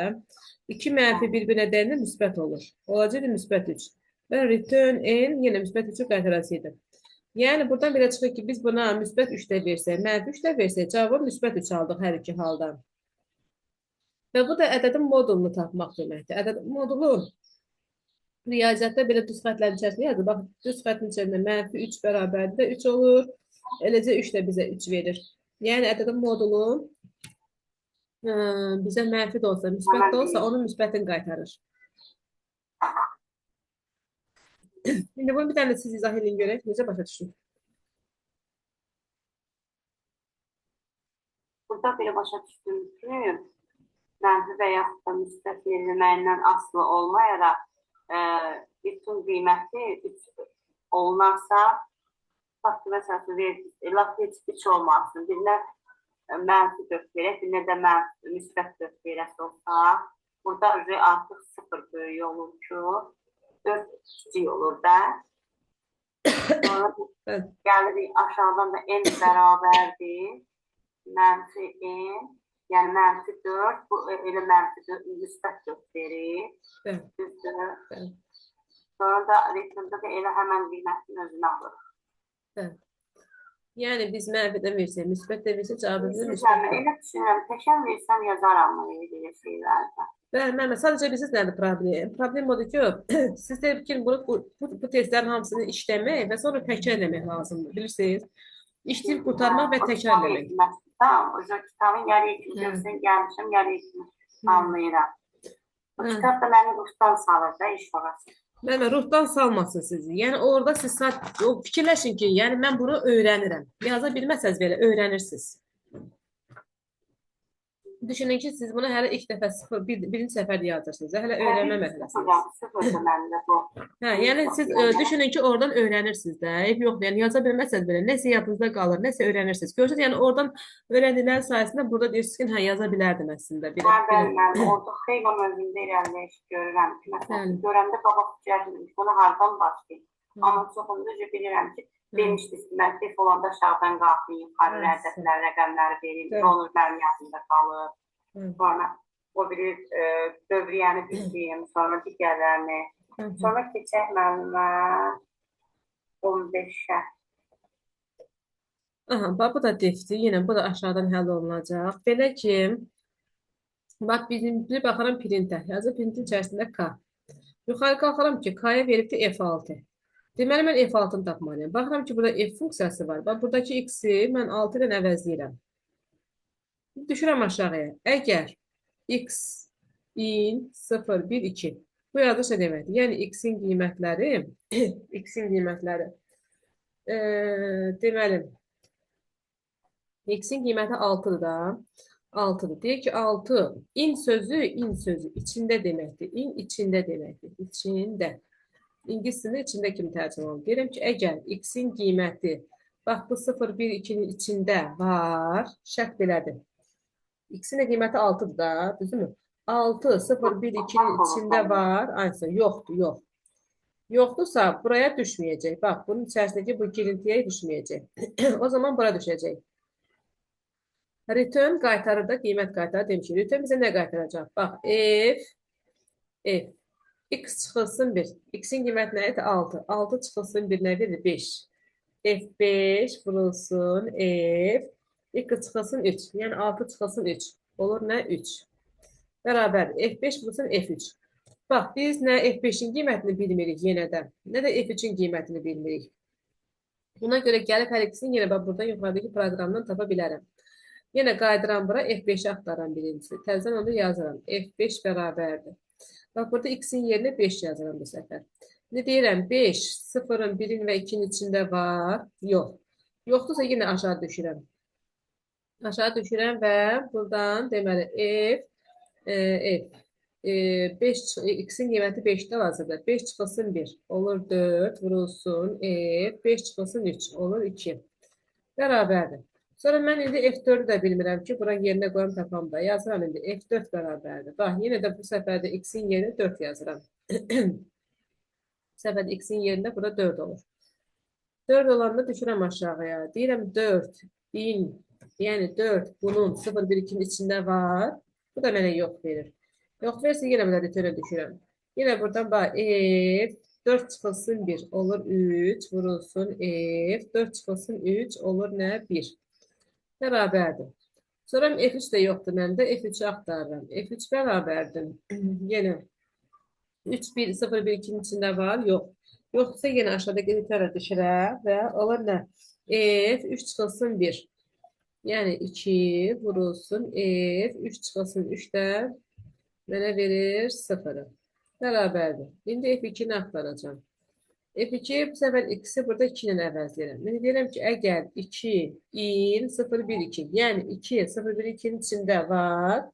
2 mənfi bir-birinə dəyəndə müsbət olur. Olacaqdı müsbət 3. Və return n yenə müsbət 3-ü qaytarasıydı. Yəni, buradan belə çıxır ki, biz buna müsbət 3 də versək, mənfi 3 də versək, cavabı müsbət 3 aldıq hər iki halda. Və bu da ədədin modulunu tapmaq deməkdir. Ədədin modulu riyaziyyatda belə düz xətlərin içərisində yazılır. Bax, düz xətin içərisində mənfi 3 bərabərdir də 3 olur. Eləcə 3 də bizə 3 verir. Yəni, ədədin modulu bizə mənfi də olsa, müsbət də olsa, onun müsbətini qaytarır. İndi bunu bir dənə siz izah edin görək, necə başa düşün? Burada belə başa düşdüm ki, mənfi və yaxud da müsbət verilməyindən asılı olmayaraq bütün qiyməti 3 olunarsa, tutaq ki, məsələn, verdik, lap heç 3 olmasın. Birinə mənfi 4 verək, birinə də mənfi, müsbət 4 verəsi olsa, burada artıq 0 böyük olur ki, 4 kiçik olur da. Sonra gəlirik aşağıdan da n bərabərdir. Mənfi n, yəni mənfi 4, bu elə mənfi 4, müsbət 4 verir. Düzdür. Bəli. Sonra da returnda da elə həmən qiymətin özünü alır. Bəli. Yəni biz mənfi də versək, müsbət də versək, cavabımız Siz müsbət. Elə düşünürəm, təkən versəm yazaram belə şeylərdə. Bəli, müəllim, sadəcə bilirsiniz nədir problem? Problem odur ki, siz deyir ki, bunu, bu testlərin hamısını işləmək və sonra təkrar eləmək lazımdır, bilirsiniz? İşləyib qurtarmaq və təkrar eləmək. Tamam, o kitabın yarıya kimi görsən gəlmişəm, yarıya kimi anlayıram. O kitab da məni ruhdan salır da iş orası. Müəllim, ruhdan salmasın sizi. Yəni orada siz o fikirləşin ki, yəni mən bunu öyrənirəm. Yaza bilməsəniz belə öyrənirsiniz. Düşünün ki, siz bunu hələ ilk dəfə birinci səfər yazırsınız. Hələ öyrənmə mərhələsindəsiniz. Sıfırdır məndə bu. Hə, yəni siz düşünün ki, oradan öyrənirsiniz də. Eyb yoxdur. Yəni yaza bilməsəniz belə nəsə yadınızda qalır, nəsə öyrənirsiniz. Görürsünüz, yəni oradan öyrəndiklərin sayəsində burada deyirsiniz ki, hə, yaza bilərdim əslində. Hə, bəli, bəli. Orada xeyli özümdə irəliləyiş görürəm ki, məsələn, görəndə qabaq fikirləşirdim ki, bunu hardan başlayım? Amma çoxunda bilirəm ki, demişdiniz ki, mən def olanda aşağıdan qalxın, yuxarı rədəflər, rəqəmləri verin, olur mənim yadımda qalır. Sonra o biri dövriyyəni bildim, sonra digərlərini. Sonra keçək müəllimə 15-ə. Aha, bax, bu da defdir. Yenə bu da aşağıdan həll olunacaq. Belə ki, Bax, birinci baxıram printə. Yazır printin içərisində K. Yuxarı qalxıram ki, K-ya veribdir F6. Deməli, mən F6-nı tapmalıyam. Baxıram ki, burada F funksiyası var. Bax, buradakı X-i mən 6 ilə əvəzləyirəm. Düşürəm aşağıya. Əgər X in 0, 1, 2. Bu yazılış nə deməkdir? Yəni, X-in qiymətləri, X-in qiymətləri, deməli, X-in qiyməti 6-dır da. 6-dır. Deyir ki, 6. İn sözü, in sözü içində deməkdir. İn içində deməkdir. İçində. İngilis dilində içində kimi tərcümə olunur. Deyirəm ki, əgər X-in qiyməti, bax bu 0, 1, 2-nin içində var, şərt belədir. X-in də qiyməti 6-dır da, düzdürmü? 6, 0, 1, 2-nin içində var, aynısı, yoxdur, yox. Yoxdursa, buraya düşməyəcək. Bax, bunun içərisindəki bu girintiyə düşməyəcək. O zaman bura düşəcək. Return qaytarır da, qiymət qaytarır demişik. Return bizə nə qaytaracaq? Bax, F, X çıxılsın 1. X-in qiyməti nə idi? 6. 6 çıxılsın 1 nə verir? 5. F5 vurulsun F, X çıxılsın 3. Yəni 6 çıxılsın 3. Olur nə? 3. Bərabər F5 vurulsun F3. Bax, biz nə F5-in qiymətini bilmirik yenə də, nə də F3-ün qiymətini bilmirik. Buna görə gəlib hər ikisini yenə bax buradan yuxarıdakı proqramdan tapa bilərəm. Yenə qayıdıram bura, F5-i axtaram birincisi. Təzədən onu yazıram. F5 bərabərdir. Bax, burada X-in yerinə 5 yazıram bu səfər. İndi deyirəm, 5, 0-ın, 1-in və 2-nin içində var. Yox. Yoxdursa yenə aşağı düşürəm. Aşağı düşürəm və buradan deməli F, 5, X-in qiyməti 5-də hazırda. 5 çıxılsın 1, olur 4, vurulsun F, 5 çıxılsın 3, olur 2. Bərabərdir. Sonra mən indi F4-ü də bilmirəm ki, bura yerinə qoyam tapam da. Yazıram indi F4 bərabərdir. Bax, yenə də bu səfər də X-in yerinə 4 yazıram. Bu səfər də X-in yerində burada 4 olur. 4 olanda düşürəm aşağıya. Deyirəm 4 in, yəni 4 bunun 0, 1, 2-nin içində var. Bu da mənə yox verir. Yox verirsə yenə burada returnə düşürəm. Yenə buradan bax F 4 çıxılsın 1 olur 3 vurulsun F 4 çıxılsın 3 olur nə? 1. Bərabərdir. Sonra F3 də yoxdur məndə. F3-ü axtarıram. F3 bərabərdir. Yenə 3, 1, 0, 1, 2-nin içində var. Yox. Yoxdursa yenə aşağıdakı returnə düşürəm və olur nə? F 3 çıxılsın 1. Yəni 2 vurulsun F 3 çıxılsın 3 də mənə verir 0-ı. Bərabərdir. İndi F2-ni axtaracağam. F2 bu səfər X-i burada 2 ilə əvəzləyirəm. İndi deyirəm ki, əgər 2 in 0, 1, 2, yəni 2 0, 1, 2-nin içində var.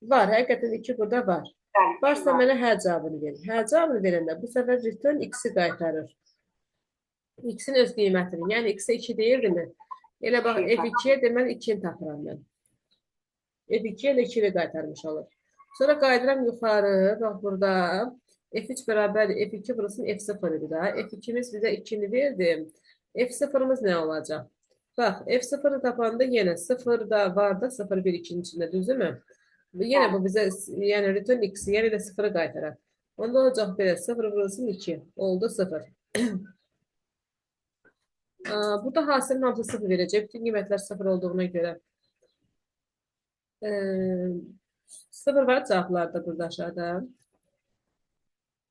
Var, həqiqətən 2 burada var. Bəli, Varsa var. mənə hə cavabını verir. Hə cavabını verəndə bu səfər return X-i qaytarır. X-in öz qiymətini, yəni X-ə 2 deyirdimi? Elə bax, İki. F2-yə deməli 2-ni tapıram mən. F2-yə elə 2-ni qaytarmış olur. Sonra qayıdıram yuxarı, bax burada F3 bərabərdir F2 vurulsun F0 idi da. F2-miz bizə 2-ni verdi. F0-ımız nə olacaq? Bax, F0-ı tapanda yenə 0 da var da 0, 1, 2-nin içində, düzdürmü? Yenə bu bizə, yəni return X-i, yenə də 0-ı qaytarar. Onda olacaq belə 0 vurulsun 2, oldu 0. Burada hasilin hamısı 0 verəcək. Bütün qiymətlər 0 olduğuna görə. 0 var cavablarda burada aşağıda.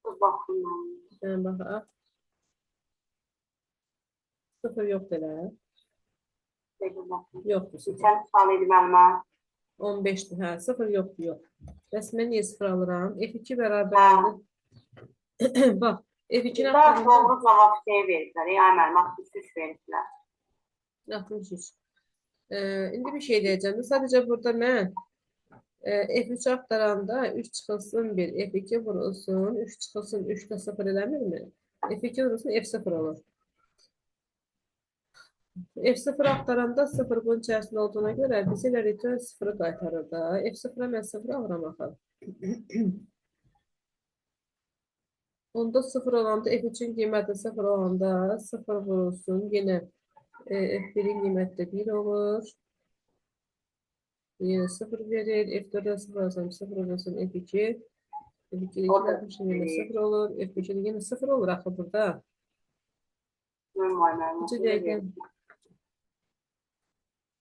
Dur baxım mən. Bir baxaq. 0 yoxdur elə. Dəqiqə baxım. Yoxdur 0. Neçənci sual idi müəllimə? 15-dir. Hə, 0 yoxdur, yox. Bəs mən niyə 0 alıram? F2 bərabərdir. Bax, F2-ni Daha axtaranda doğru cavab şey veriblər. Ay müəllim, 63 veriblər. 63. İndi bir şey deyəcəm. Sadəcə burada mən F3 axtaranda 3 çıxılsın 1, F2 vurulsun, 3 çıxılsın 3 də 0 eləmirmi? F2 vurulsun F0 olur. F0 axtaranda 0 bunun içərisində olduğuna görə bizə elə return 0-ı qaytarır da. F0-a mən 0 alıram axı. Onda 0 olanda F3-ün qiyməti 0 olanda 0 vurulsun. Yenə F1-in qiyməti də 1 olur. Yenə 0 verir. F4-dən 0 alsam 0 vurulsun F2. F2-də 2 O da tapmışım yenə bir. 0 olur. F5-də yenə 0 olur axı burada. Mən var müəllim. Necə dəqiqə?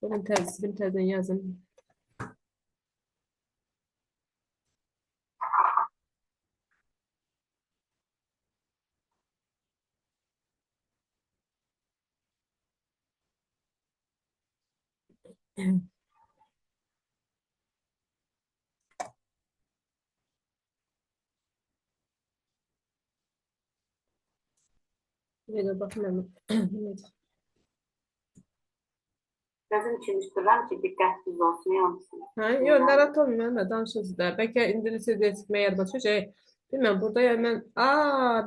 Bunun təzəsini təzədən yazın. Bir də baxım mən. Gözüm çimişdirirəm ki, diqqətsiz olsun, olsun. Hə, yox, narahat olmayın, mən danışırsınız da. Bəlkə ingiliscə çıxmaya yadıma düşür. Şey, bilmirəm, burada yəni mən,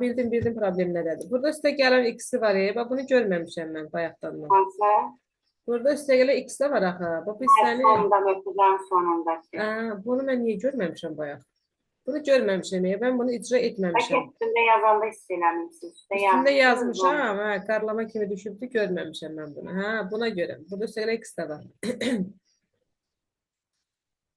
bildim, bildim problem nədədir. Burada üstə gələn x-i var, bax bunu görməmişəm mən bayaqdan mən. Hansı? Burada üstə gələn x də var axı. Bax bu Hə, hissəni, sonda, mötərizənin sonundakı. Bunu mən niyə görməmişəm bayaq? Bunu görməmişəm, mən bunu icra Bəlkə etməmişəm. üstündə yazanda hiss eləmişsiniz. Üstə Üstündə yazmışsınız onu. yazmışam, hə, qarlama kimi düşübdü, görməmişəm mən bunu. Hə, buna görə. Burada üstə gələn x də var.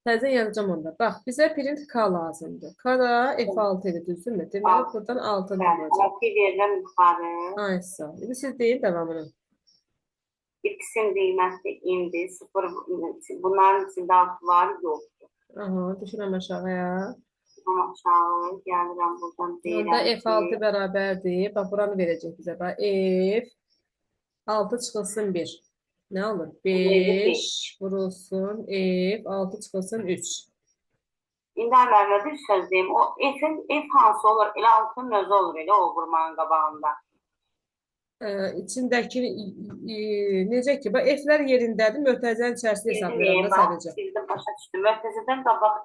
Təzədən yazacağım onda. Bax, bizə print K lazımdır. K da F6 idi, düzdürmü? Deməli, Altı. buradan 6-nı Bəli, olacaq. 6 verirəm yuxarı. Ay, sağ ol. İndi siz deyin davamını. X-in qiyməti indi 0, bunların içində 6 var, yoxdur. Aha, düşürəm aşağıya. Amma aşağı gəlirəm buradan Onda deyirəm F6 ki, bərabərdir. Bax, buranı verəcək bizə. Bax, F6 çıxılsın 1. Nə olur? 5 vurulsun F6 çıxılsın 3. İndi müəllimə bir söz deyim. O F-in F hansı olur? Elə 6-nın özü olur elə o vurmanın qabağında. İçindəki necə ki, bax F-lər yerindədir, mötərizənin içərisində hesablayıram da Bax, sadəcə. bildim, başa düşdüm. Mötərizədən qabaq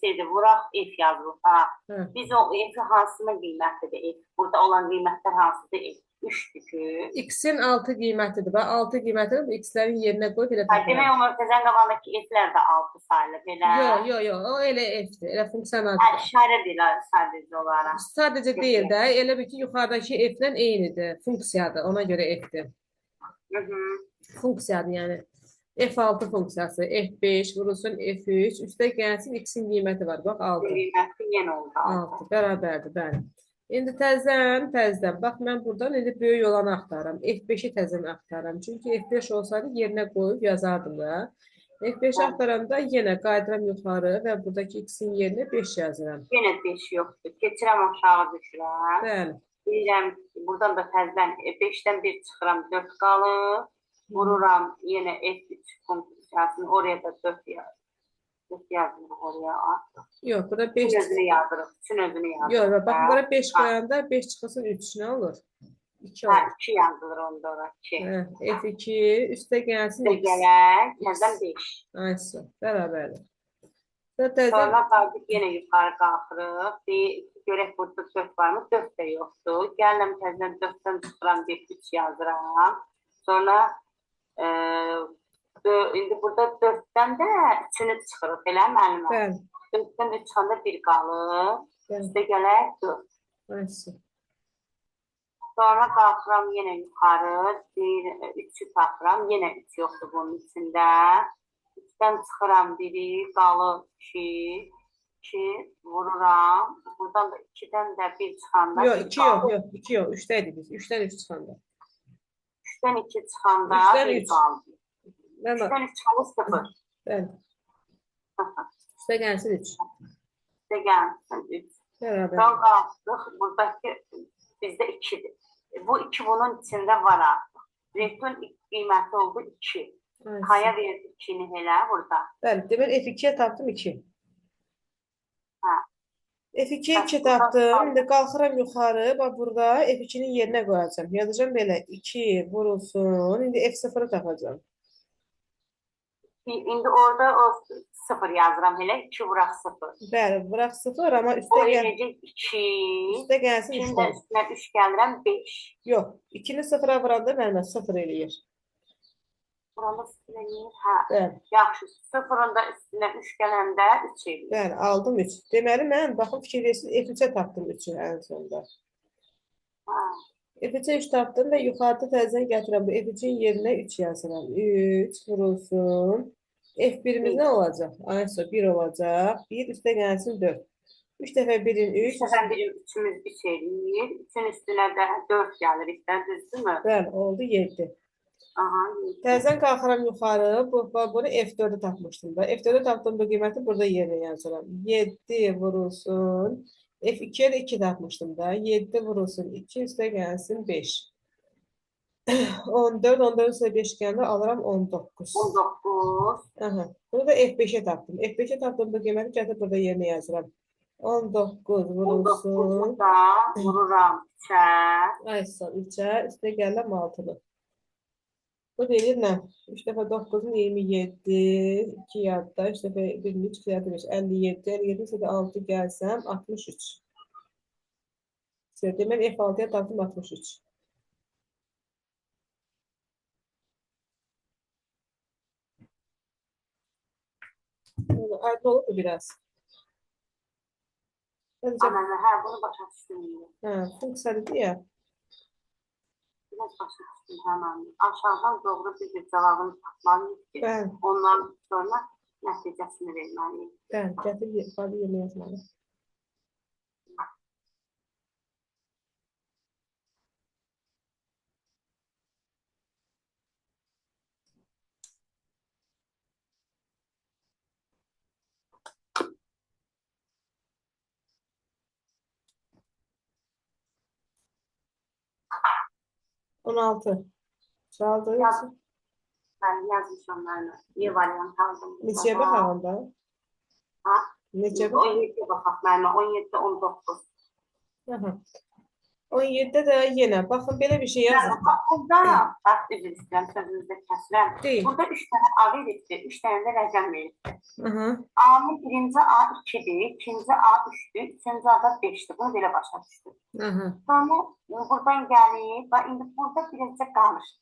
şeydir, vuraq F yazılır. Ha. Hə. Biz o F hansının qiymətidir? F. Burada olan qiymətlər hansıdır? F. 3-dür ki. X-in 6 qiymətidir. Bax, 6 qiymətini bu X-lərin yerinə qoyub elə Ha, demək tapıram. o mötərizənin qabağındakı F-lər də 6 sayılır. Belə. Yox, yox, yox. O elə F-dir. Elə funksiya Hə, adıdır. işarə deyil sadəcə olaraq. Sadəcə deyil də, elə bil ki, yuxarıdakı F-lə eynidir. Funksiyadır. Ona görə F-dir. Hı -hı. Funksiyadır yəni. F6 funksiyası, F5 vurulsun F3, üstə gəlsin X-in qiyməti var. Bax 6. Qiyməti yenə oldu 6. 6 bərabərdir, bəli. İndi təzədən, bax mən buradan indi böyük olanı axtarıram. F5-i təzədən axtarıram. Çünki F5 olsaydı yerinə qoyub yazardım da. F5 Bəli. axtaranda yenə qayıdıram yuxarı və buradakı X-in yerinə 5 yazıram. Yenə 5 yoxdur. Keçirəm aşağı düşürəm. Bəli. Deyirəm, buradan da təzədən 5-dən 1 çıxıram, 4 qalır. Vururam yenə F3 funksiyasını, oraya da 4 yazırıq. 4 yazırıq oraya artıq. Yox, bura 5 Üçün özünü yazırıq, üçün özünü yazırıq. Yox, bax hə. bura 5 qoyanda 5 çıxılsın 3 nə olur? 2 Hə, olur. 2 yazılır onda ora, 2. Hə, F2 üstə gəlsin Üstə X. gələk, təzədən 5. Aysu, bərabərdir. Və təzədən Sonra qayıdıb yenə yuxarı qalxırıq. Deyir, görək burada 4 varmı? 4 də yoxdur. Gəlirəm təzədən 4-dən çıxıram, 1, 3 yazıram. Sonra indi burada 4-dən də 3-ünü çıxırıq, elə müəllimə? Bəli. 4-dən 3 çıxanda 1 qalır. Bəli. Üstə gələk 4. Aysu. Sonra qalxıram yenə yuxarı, 1, 3-ü tapıram, yenə 3 yoxdur bunun içində. 3-dən çıxıram 1-i, qalır 2, 2 vururam. Buradan da 2-dən də 1 çıxanda Yox, 1 2 yox, qalır. yox, 2 yox, 3-də idi biz. 3-dən 3 çıxanda. 3-dən 2 çıxanda 3-dən 1 3. qalır. Mən 3-dən 3 çıxanda 0. Bəli. Üstə gəlsin 3. Üstə gəlsin 3. Bərabər. Sonra qalxdıq, buradakı bizdə 2-dir. Bu 2 bunun içində var artıq. Return qiyməti oldu 2. Aysu. Kaya verdi 2-ni elə burada. Bəli, deməli F2-yə tapdım 2. Hə. F2-yə Bəs 2 buradan tapdım. İndi qalxıram yuxarı. Bax burada F2-nin yerinə qoyacağam. Yazacağam belə 2 vurulsun. İndi F0-ı tapacağam. İndi orada o 0 yazıram elə 2 vuraq 0. Bəli, vuraq 0 amma O üstə gəl eləyəcək 2. üstə gəlsin 3 2-nin də dənə. üstünə 3 gəlirəm 5. Yox, 2-ni 0-a vuranda müəllimə 0 eləyir. Vuranda 0 eləyir. Hə. Bəli. Yaxşı, 0-ın da üstünə 3 gələndə 3 eləyir. Bəli, aldım 3. Deməli mən baxın fikir versiniz F3-ə tapdım 3-ü ən sonda. Hə. F3-ə 3 tapdım və yuxarıda təzədən gətirəm. Bu F3-ün yerinə 3 yazıram. 3 vurulsun. F1-imiz nə olacaq? Ayso 1 olacaq. 1 üstə gəlsin 4. 3 dəfə 1-in 3. 3 dəfə 1-in 3-ümüz 3 eləyir. 3-ün üstünə də 4 gəlir isə, düzdürmü? Bəli, oldu 7. Aha, 7. Təzədən qalxıram yuxarı. Bunu F4-ü tapmışdım da. F4-ü tapdığım bu qiyməti burada yerinə yazıram. 7 vurulsun. F2-yə də 2 tapmışdım da. 7 vurulsun. 2 üstə gəlsin 5. 14, 14 üstə 5 gələndə alıram 19. 19. Aha. Bunu da F5-ə tapdım. F5-ə tapdığım bu qiyməti gətirib burada yerinə yazıram. 19 vurulsun. 19-u da vururam 3-ə. Ay sağ ol, 3-ə, üstə gəlirəm 6-nı. Bu deyir nə? 3 dəfə 9-un 27, 2 yadda, 3 dəfə 1-in 3, 2 yadda 5, 57, 57 üstə də 6 gəlsəm, 63. Deməli, F6-ya tapdım 63. Aydın olur mu biraz? Sadəcə, Amma hə, bunu başa düşdüm. hə, funksiya dedi ya. Biraz başa düşdüm həmən. Aşağıdan doğru bir cavabını tapmalıyıq ki, Bəli, ondan sonra nəticəsini verməliyik. bəli, gətir ifadə yerinə yazmalı. On altı. Çaldı. Yaz. Mən yazmışam mən. Y variantı aldım. Neçəyə baxaq onda? Ha? Neçəyə baxaq? 17-yə baxaq müəllimə. 17, 19. Aha. 17-də də yenə baxın belə bir şey yazın. Bax, burada, bax, üzr istəyirəm, sözünüzü də kəsirəm. Deyil. Burada 3 dənə A veribdir, 3 dənə də rəqəm veribdir. Aha. A-nın birinci A 2-dir, ikinci A 3-dür, üçüncü A da 5-dir. Bunu belə başa düşdüm. Aha. Sonra buradan gəlir, bax, indi burada birazca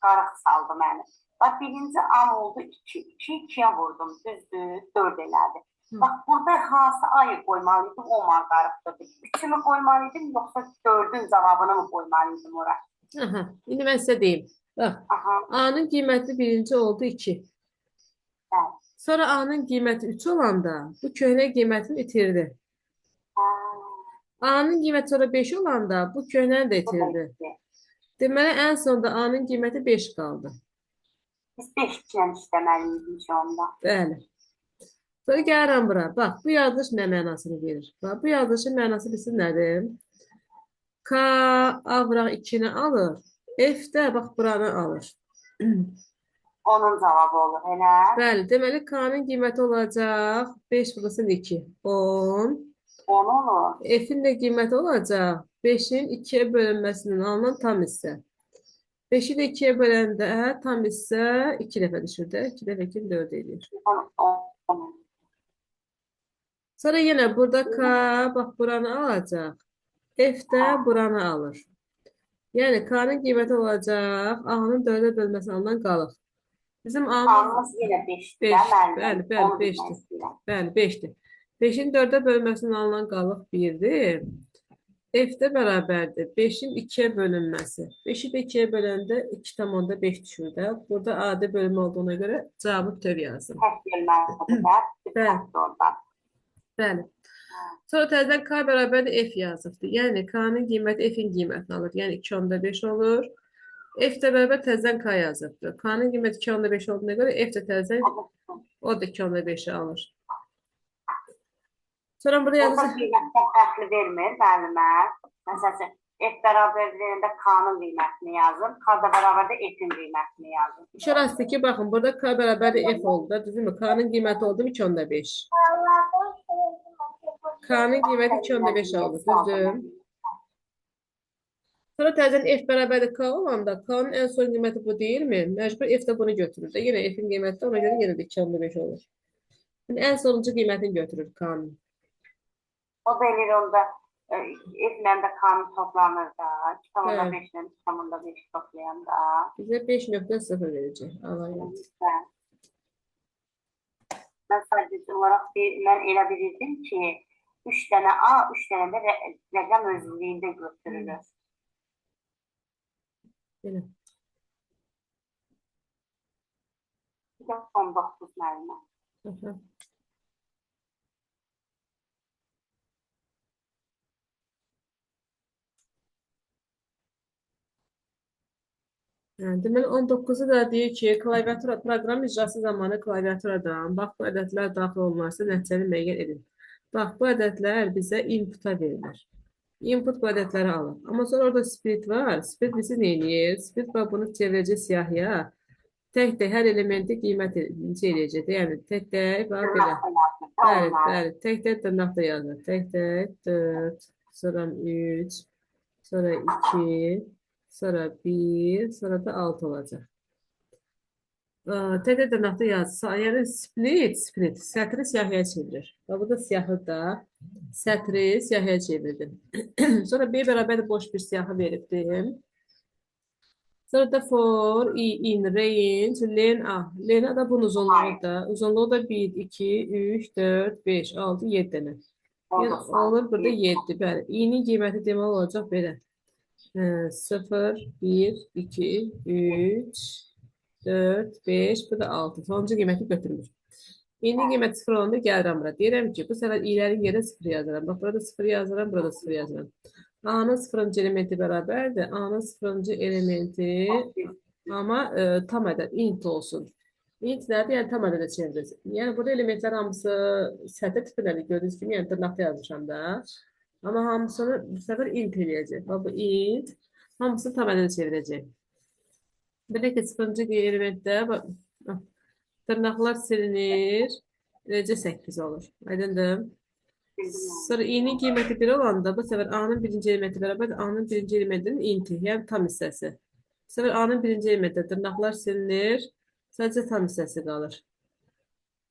qarıq saldı məni. Bax, birinci A oldu 2, 2, 2-yə vurdum, düzdür, 4 elədi. Hı. Bax, burada hansı A'yı qoymalıydım, o mənə qarıqdırdı. 3-ü mü qoymalıydım, yoxsa 4-ün cavabını mı qoymalıydım ora? Aha. İndi mən sizə deyim. Bax, Aha, A-nın qiyməti birinci oldu 2. Bəli. Sonra A-nın qiyməti 3 olanda bu köhnə qiymətini itirdi. hə, A-nın qiyməti sonra 5 olanda bu köhnəni də bu da itirdi. iki. Deməli, ən sonda A-nın qiyməti 5 qaldı. Biz 5 ilə işləməliydik onda. Bəli. Sonra gəlirəm bura. Bax, bu yazılış nə mənasını verir? Bax, bu yazılışın mənası bilsin nədir? K, A vuraq 2-ni alır. F də bax buranı alır. Onun cavabı olur, elə? Bəli, deməli K-nın qiyməti olacaq 5 vurulsun 2, 10. 10 olur. F-in də qiyməti olacaq 5-in 2-yə bölünməsindən alınan tam hissə. 5-i də 2-yə böləndə tam hissə 2 dəfə düşür də. 2 dəfə 2 4 eləyir. 10. Sonra yenə burada K bax buranı alacaq. F də buranı alır. Yəni K-nın qiyməti olacaq A-nın 4-ə bölməsi alınan qalıq. Bizim A-mız A-mız yenə 5-dir, 5. də, müəllimə. Bəli, bəli, Onu bilmək 5-dir. istəyirəm. Bəli, 5-dir. 5-in 4-ə bölməsindən alınan qalıq 1-dir. F də bərabərdir. 5-in 2-yə bölünməsi. 5-i də 2-yə böləndə 2,5 düşür də. Burada adi bölümü olduğuna görə cavabı bütöv yazdım. Tək bölməlidir də, bir Bəli. xətt orada. Bəli. Sonra təzədən K bərabərdir F yazıbdır. Yəni K-nın qiyməti F-in qiymətini alır. Yəni 2,5 olur. F də bərabər təzədən K yazıbdır. K-nın qiyməti 2,5 olduğuna görə F də təzədən o da 2,5-i alır. Sonra burada Burada yazılır. qiymətlər fərqli vermir, müəllimə. Məsəl üçün, F bərabər verəndə K-nın qiymətini yazın, K da bərabər də F-in qiymətini yazın. İşarəsi ki, baxın, burada K bərabərdir F oldu da, düzdürmü? K-nın qiyməti oldu mu 2,5. K-nın qiyməti 2,5 oldu, düzdür? Sonra təzədən F bərabərdir K olanda K-nın ən son qiyməti bu deyilmi? Məcbur F də bunu götürür də. Yenə F-in qiyməti də ona görə yenə də 2,5 olur. Yəni, ən sonuncu qiymətini götürür K-nın. O da eləyir onda F-ilə də K-nın toplanır da. 2,5 ilə 2,5 toplayanda. Bizə 5,0 verəcək. A variantı. Bəli. Mən sadəcə olaraq mən elə bilirdim ki, 3 dənə A, 3 dənə də rəqəm özlüyündə götürülür. Belə. Bir də 19 müəllimə. Aha. Hə, deməli 19-u da deyir ki, klaviatura proqram icrası zamanı klaviaturadan bax bu ədədlər daxil olunarsa nəticəni müəyyən edin. Bax bu ədədlər bizə inputa verilir. Input bu ədədləri alır. Amma sonra orada split var. Split bizi nə eləyir? Split bax bunu çevirəcək siyahıya. Tək-tək hər elementi qiymət necə eləyəcək? Yəni tək-tək bax belə. Bəli, bəli. Tək-tək dırnaq da yazır. Tək-tək 4, sonra 3, sonra 2, sonra 1, sonra da 6 olacaq. Tək-tək dırnaqda yazırsa, yəni split, sətri siyahıya çevirir. Bax, bu da siyahı da sətri siyahıya çevirdim. Sonra B bərabər boş bir siyahı veribdim. Sonra da for i in range len a. Len a da bunun uzunluğu da. Uzunluğu da 1, 2, 3, 4, 5, 6, 7 dənə. Yəni olur burada 7. Bəli. İ'nin qiyməti demək olacaq belə. 0, 1, 2, 3, 4, 5, bu da 6. Sonuncu qiyməti götürmür. İ'nin qiyməti 0 olanda gəlirəm bura. Deyirəm ki, bu səfər i'lərin yerinə 0 yazıram. Bax, burada 0 yazıram, burada 0 yazıram. A-nın 0-cı elementi bərabərdir. A-nın 0-cı elementi amma tam ədəd, int olsun. Int nədir? Yəni tam ədədə çevrilsin. Yəni burada elementlər hamısı sətr tipindədir. Gördüyünüz kimi, yəni dırnaqda yazmışam da. Amma hamısını bu səfər int eləyəcək. Bax, bu int hamısını tam ədədə çevirəcək. Belə ki, 0-cı elementdə bax, dırnaqlar silinir. Eləcə 8 olur. Aydındır? Sonra i'nin qiyməti 1 olanda bu səfər a-nın birinci elementi bərabərdir. A-nın birinci elementinin inti, yəni tam hissəsi. Bu səfər a-nın birinci elementi dırnaqlar silinir. Sadəcə tam hissəsi qalır.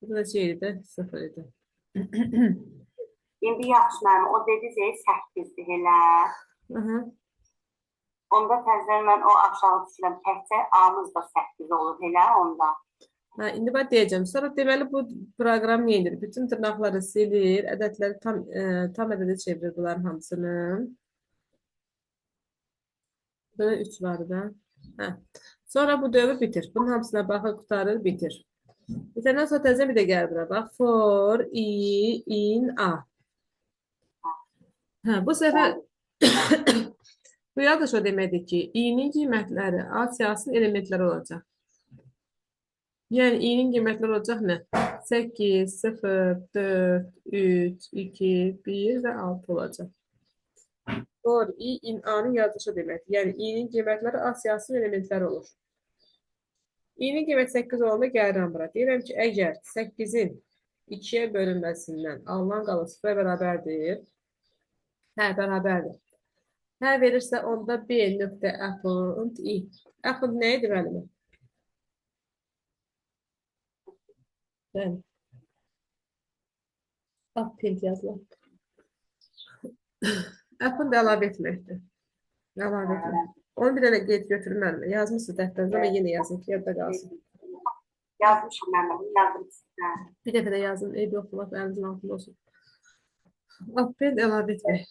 Bu da şey idi? 0 idi. İndi yaxşı müəllim, o dedi 8-dir elə. Aha. Onda təzədən mən o aşağı düşürəm. Təkcə A-mız da 8 olur elə onda. Ha, indi bax deyəcəm. Sonra deməli bu proqram nə edir? Bütün dırnaqları silir, ədədləri tam ədədə çevirir bunların hamısını. Burada 3 var da. Hə. Sonra bu dövrü bitir. Bunun hamısına baxır, qurtarır, bitir. Bitəndən sonra təzədən bir də gəl bura. Bax, for i in a. Hə, bu səfər bu yaddaş o deməkdir ki, i-nin qiymətləri A siyahısının elementləri olacaq. Yəni i-nin qiymətləri olacaq nə? 8, 0, 4, 3, 2, 1 və 6 olacaq. For i in a-nın yazılışı deməkdir. Yəni i-nin qiymətləri A siyahısının elementləri olur. İ-nin qiyməti 8 olanda gəlirəm bura. Deyirəm ki, əgər 8-in 2-yə bölünməsindən alınan qalıq 0-a bərabərdir. Hə, bərabərdir. Hə verirsə onda B nöqtə append i. Append nə idi müəllimə? Bəli. Append yazılar. Append əlavə etməkdir. Əlavə etmək. Onu bir dənə qeyd götürün müəllimə. Yazmışsınız dəftərinizdə, amma yenə yazın ki, yadda qalsın. Yazmışam müəllim, yazdım sizə. Bir dəfə də yazın, eybi yoxdur, lap əlinizin altında olsun. Append əlavə etmək.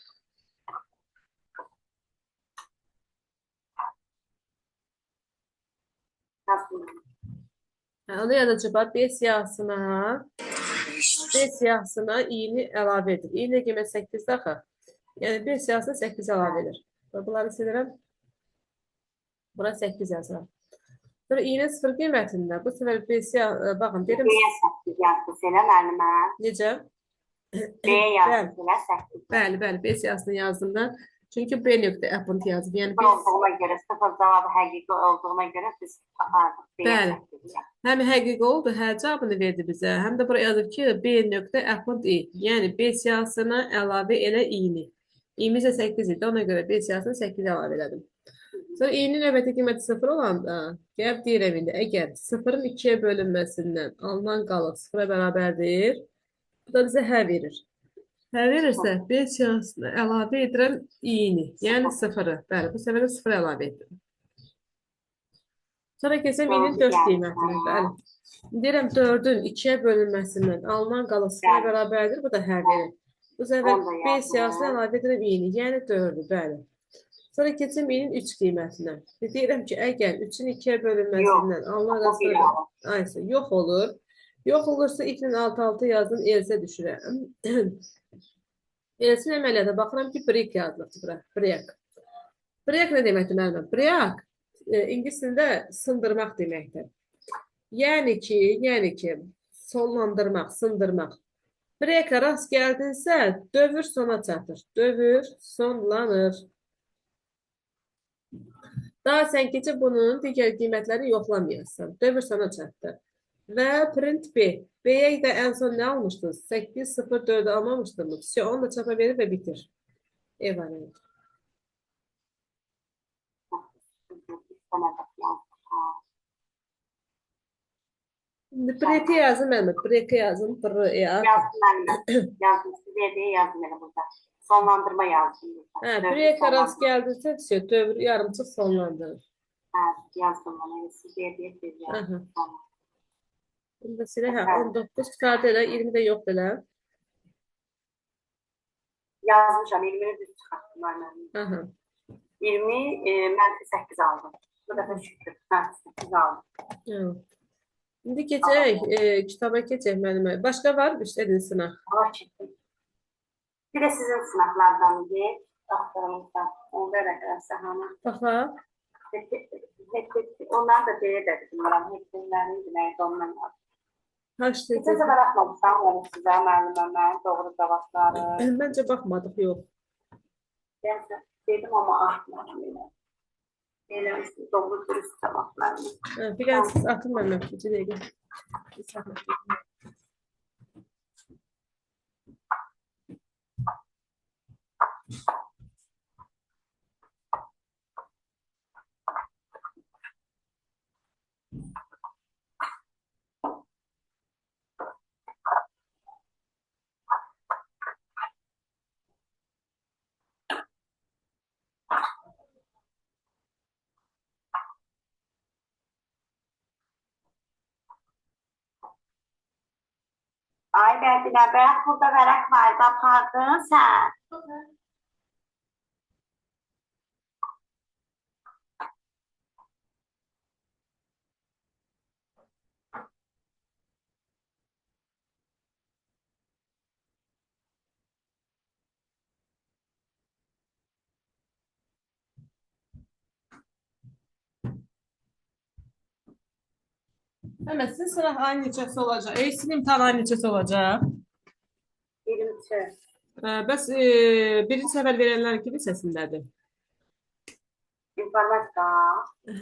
Yazdım. Hə, onu yazacaq. B siyahısına i-ni əlavə edir. İ-nin qiyməti 8-dir axı. Yəni B siyahısına 8 əlavə edir. Bunları silirəm. Bura 8 yazıram. Sonra i-nin 0 qiymətində bu səfər B siyah, baxın deyirəm B-yə 8 yazdı elə müəllimə. necə? B-yə yazdı elə 8. Bəli, bəli, B siyahısını yazdım da. Çünki B nöqtə append yazıb. Yəni B Olduğuna görə, 0 cavabı həqiqi olduğuna görə biz apardıq B-yə Bəli. 8 yazdı. Həm həqiqi oldu, hə cavabını verdi bizə. Həm də bura yazıb ki, B nöqtə append i. Yəni B siyahısına əlavə elə i-ni. İ-miz də 8 idi. Ona görə B siyahısına 8 əlavə elədim. Sonra i-nin növbəti qiyməti 0 olanda, gəlib deyirəm indi, əgər 0-ın 2-yə bölünməsindən alınan qalıq 0-a bərabərdir, bu da bizə hə verir. Hə verirsə, B siyahısına əlavə edirəm i-ni, yəni 0-ı. Bəli, bu səfər də 0 əlavə etdim. Sonra keçsəm i-nin 4 qiymətinə. Bəli. Deyirəm 4-ün 2-yə bölünməsindən alınan qalıq 0-a bərabərdir, bu da hə verir. Bu səfər B siyahısına əlavə edirəm i-ni, yəni 4-ü, bəli. Sonra keçim i-nin 3 qiymətinə. Deyirəm ki, əgər 3-ün 2-yə bölünməsindən alınan qalıq 0-a Aysa, yox olur. Yox olursa if-nin 6-6 yazdım, else düşürəm. Else-in əməliyyata baxıram ki, break yazılıbdır bura. Break. Break nə deməkdir müəllimə? Break ingilis dilində sındırmaq deməkdir. Yəni ki, sonlandırmaq, sındırmaq. Break-ə rast gəldinsə, dövr sona çatır. Dövr sonlanır. Daha sən keçib bunun digər qiymətləri yoxlamayasan. Dövr sona çatdı. Və print B. B-yə də ən son nə almışdınız? 8, 0, 4-ü almamışdınız. Şey, onu da çapa verir və bitir. E variantı. İndi break-i yazın mənim. Break-i yazın. B, E, A. Yazdım ben. Yazdım. Size diye yazdım elə burada. Sonlandırma yazdım burada. Hə, Dövrü break-ə rast sonlandırma. gəldinsə, şey, dövr yarımçıq sonlandırır. Hə, yazdım onu. Size diye siz yazdım. Aha. Tamam. Bunu da silək. Hə, 19 qurtardı elə, 20 də yoxdur elə. Yazmışam. 20-ni düz çıxartdım mən. Aha. 20, mənfi 8 aldım. Bu dəfə şükür. Mənfi 8 aldım. Hə. İndi keçək, kitaba keçək mənimə. Başqa var mı işlədin sınaq? Allah çəkdim. Bir də sizin sınaqlardan idi. Doktorumuzdan. Onu verək hanı. Baxaq. Onlar da deyə də bilmirəm. Hekimlərin nəydi ondan yazdım. HTTP. Keçən səfər atmamışam onu sizə, müəllimə, mən doğru cavabları. Məncə baxmadıq, yox. Deyəsən, dedim amma atmadım elə. Elə doğru dürüst cavablarını. Hə, bir dənə siz atın mənə bir dəqiqə. Bir saniyə. Ay Bədinə, bayaq burada vərəq vardı, apardın sən. Məhəmməd, sizin sınaq ayın neçəsi olacaq? Sizin imtahan ayın neçəsi olacaq? 23. Bəs birinci səfər verənlər kimi səsindədir? İnformatika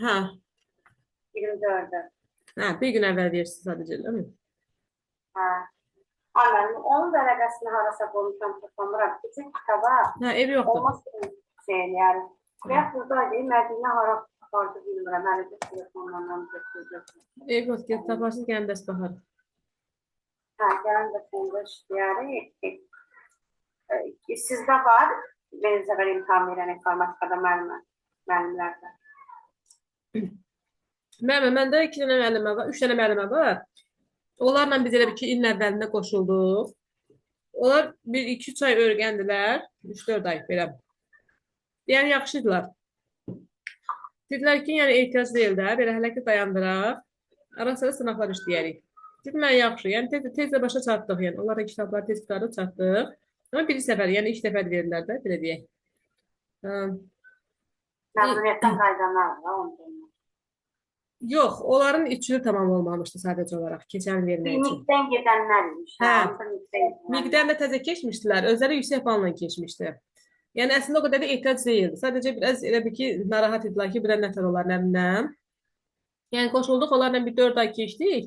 Hə, 24-ü. hə, bir gün əvvəl verirsiniz sadəcə, elə mi? Hə. Ay müəllim, onun vərəqəsini harasa qoymuşam, tapamıram. Keçən kitaba Hə, evi yoxdur. olmaz şey eləyərim. Bayaq buradaydı, Mədinə hara apardı bilmirəm. Hələ də telefonla götürdü. Ev yoxdur, gedib taparsınız, gəlin dərs baxarıq. Hə, gələn də sonda işləyərik. Sizdə var birinci səfər imtahan verən informatikada müəllimə, müəllimlərdə. Müəllimə, məndə 2 dənə müəllimə var, 3 dənə müəllimə var. Onlarla biz elə bir ki, ilin əvvəlində qoşulduq. Onlar bir 2-3 ay öyrəndilər, 3-4 ay belə. Yəni yaxşı idilər. Dedilər ki, yəni ehtiyac deyil də, belə hələ ki dayandıraq. Ara sıra sınaqlar işləyərik. Dedim, mən yaxşı, yəni tez, tez də başa çatdıq, yəni onlara kitablar tez qurtarıb çatdıq. Amma bir səfər, yəni ilk dəfə verirlər də, belə deyək. Hə. Məzuniyyətdən qayıdanlar var, onu deyim. Yox, onların üçünü tamam olmamışdı sadəcə olaraq keçən vermək üçün. MİQ-dən gedənlər imiş. Hə. Hamısı MİQ-dən gedənlər. MİQ-dən də təzə keçmişdilər, özləri yüksək balla keçmişdi. Yəni əslində o qədər də ehtiyac deyildi. Sadəcə biraz elə bir ki, narahat idilər ki, bir də nətər olar, nə bilməm. Yəni qoşulduq, onlarla bir 4 ay keçdik.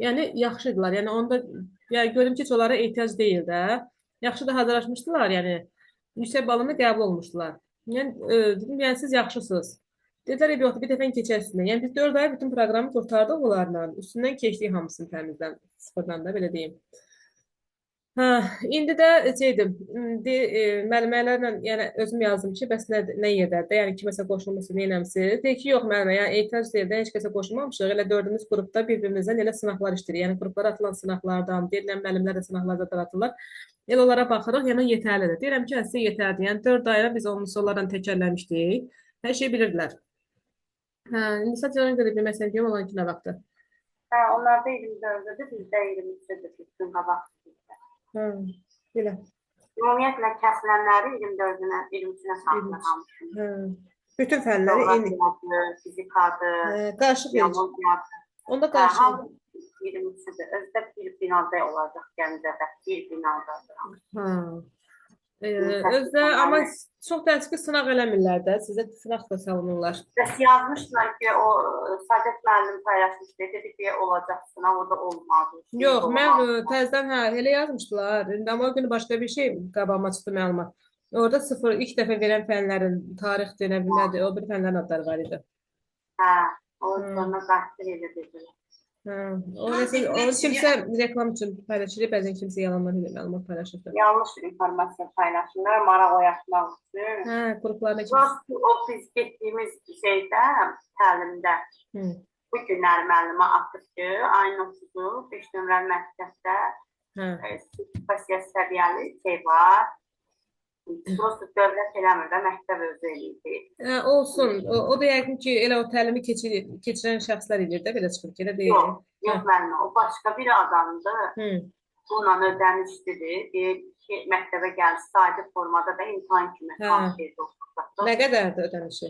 Yəni yaxşı idilər. Yəni onda yəni gördüm ki, heç onlara ehtiyac deyil də. Yaxşı da hazırlaşmışdılar, yəni yüksək balına qəbul olmuşdular. Yəni dedim, yəni siz yaxşısınız. Dedilər, eybi yoxdur, bir dəfə keçər üstündən. Yəni biz 4 ay bütün proqramı qurtardıq onlarla. Üstündən keçdik hamısını təmizdən, sıfırdan da belə deyim. Hə, indi də şeydir, müəllimələrlə, yəni özüm yazdım ki, bəs nə yerdədir, yəni kiməsə qoşulmuşsunuz, nə eləmisiniz? Deyir ki, yox müəllimə, yəni ehtiyac deyil də, heç kəsə qoşulmamışıq. Elə dördümüz qrupda bir-birimizdən elə sınaqlar işləyirik. Yəni qruplara atılan sınaqlardan, deyirəm müəllimlər də sınaqlarda dağıtırlar. Elə onlara baxırıq, yəni yetərlidir. Deyirəm ki, sizə yetərlidir. Yəni 4 ayda biz onun onlarla təkərləmişdik. Hər şeyi bilirdilər. Hə, indi sadəcə ona görə bir məsələ deyim, olan ki, nə vaxtı? Hə, onlarda 24-dür, bizdə 23-dür, bütün qabaq bizdə. Hə, belə. Ümumiyyətlə kəsilənləri 24-ünə, 23-ünə saxlayır hamısını. Hə. Bütün fənləri eyni. Coğrafiyadır, fizikadır, Hə, qarışıq verici. biologiyadır. Onda Hə, qarışıq. hamı 23-üdür. Özü də bir binada olacaq Gəncədə. Bir binadadır. Ha. Özdə amma çox təəssüf ki, sınaq eləmirlər də. Sizə sınaq da salmırlar. Bəs yazmışlar ki, o Sadət müəllim paylaşmışdı, dedi ki, olacaq sınav, o da olmadı. Şey Yox, mən olmadı. təzədən hə, elə yazmışdılar. İndi amma o gün başqa bir şey qabağıma çıxdı məlumat. Orada sıfır ilk dəfə verən fənlərin tarixdir, nə bilim nədir, o bir fənlərin adları var idi. Hə, o sonra qayıtdı elə dedilər. Hə, o nəsə, onu kimsə reklam üçün paylaşır, bəzən kimsə yalandan elə məlumat paylaşır. Yanlış informasiya paylaşırlar, maraq oyatmaq üçün. Hə, qruplarda kimsə. Prosta o biz getdiyimiz şeydə, təlimdə Hı. bu günlər müəllimə atıb ki, ayın 30-u 5 nömrəli məktəbdə Hə. Spasiya səviyyəli şey var. Prosta dövlət eləmir də, məktəb özü eləyir. Hə, olsun. O da yəqin ki, elə o təlimi keçirən şəxslər eləyir də, belə çıxır ki, elə deyil. Yox, yox müəllimə, o başqa bir adamdır. Hı. Bununla ödənişlidir. Deyir ki, məktəbə gəlir, sadə formada da imtahan kimi Hə. olacaq. Nə qədərdir ödənişi?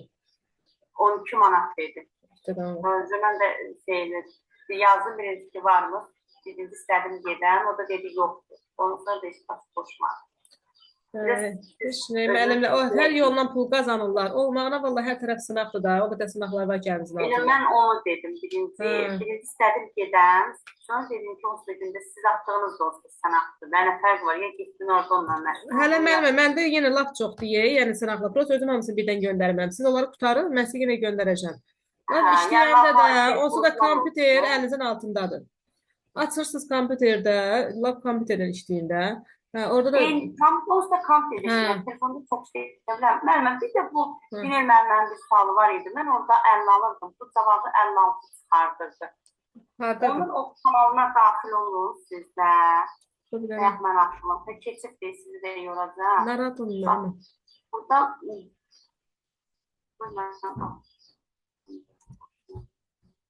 12 manat dedi. İşte tamam. Özü mən də şey yazdım birinci ki varmı? Dedim, istədim gedəm. O da dedi yoxdur. Ondan sonra da heç baş qoşmadı. Hə, heç nə, müəllimlər o hər yolla pul qazanırlar. Olmağına vallahi hər tərəf sınaqdır da. O qədər sınaqlar var ki, əlimizin Elə altında. mən onu dedim birinci. Hə. Birinci istədim gedəm. Sonra dedim ki, onsuz da gündə siz atdığınız da onsuz sınaqdır. Mənə fərq var. Ya getdin orada onunla məşğul Hələ oldun, ya- müəllimə, məndə yenə lap çox deyə, yəni sınaqlar. Prosta özüm hamısını birdən göndərməm. Siz onları qurtarın, mən sizə yenə göndərəcəm. Lan Hə, işləyəndə yəni də, lap onsuz da olsun. kompüter əlinizin altındadır. Açırsınız kompüterdə, lap kompüterdən işləyəndə. Hə, orada da Eyni, tam onsuz da kompüter Hə. işləyirəm. Telefonda çox şey edə bilmirəm. Müəllimə, bir də bu Hə. Günel müəllimənin bir sualı var idi. Mən orada 50 alırdım. Bu cavabı 56 çıxardırdı. Hardadır? Onun o kanalına daxil olun siz də. Dur bir dənə. Bayaq mən atdım. Keçib də sizi də yoracağam. Narahat olun müəllimə. Burada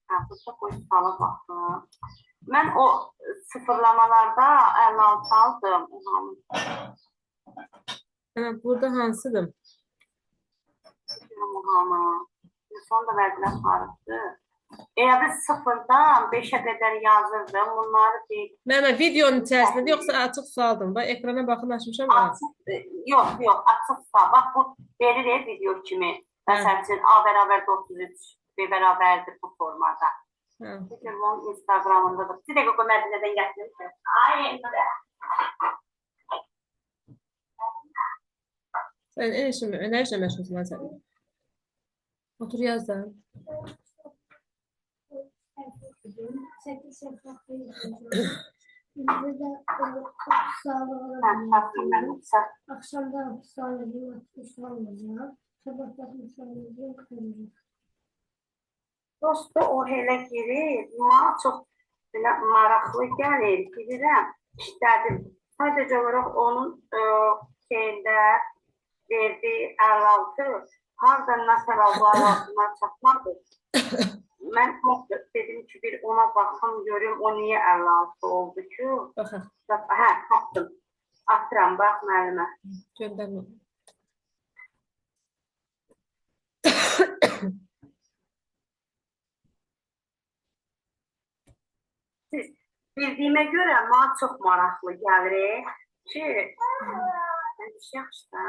hə, burada qoy suala baxım. Mən o sıfırlamalarda 56 aldım. Hə, burada hansıdır? Ohanı. Son da verdilər farıqdır. Elə biz sıfırdan 5-ə qədər yazırdım. Bunları bir Müəllimə, videonun içərisində yoxsa açıq sualdır? Bax, ekrana baxın, açmışam ha. açıq, yox, yox, açıq sual. Bax, bu verilir video kimi. Məsəl üçün, A bərabərdir 33, B bərabərdir bu formada. Hə. Çünki onun Instagramında da. Bir dəqiqə qoy, Mədinədən gətirmişəm. Ay, Emre. Sən nə işlə məşğulsun lan sən? Otur yaz da. 8 Bir de Hə, tapdım mən. Sən Akşamda hapishanede 60 alacağım. Sabah da hapishanede kalacağım. Dostu o elə girir, mənə çox belə maraqlı gəlir, bilirəm, işlədim. Sadəcə olaraq onun şeyində verdiyi 56, hardan məsələ bu 56-na çatmadı. Mən dedim ki, bir ona baxım, görüm, o niyə 56 oldu ki? Baxaq, Hə, tapdım. Atıram, bax müəllimə. göndərmə. Siz bildiyimə görə mənə çox maraqlı gəlir ki, yaxşı da.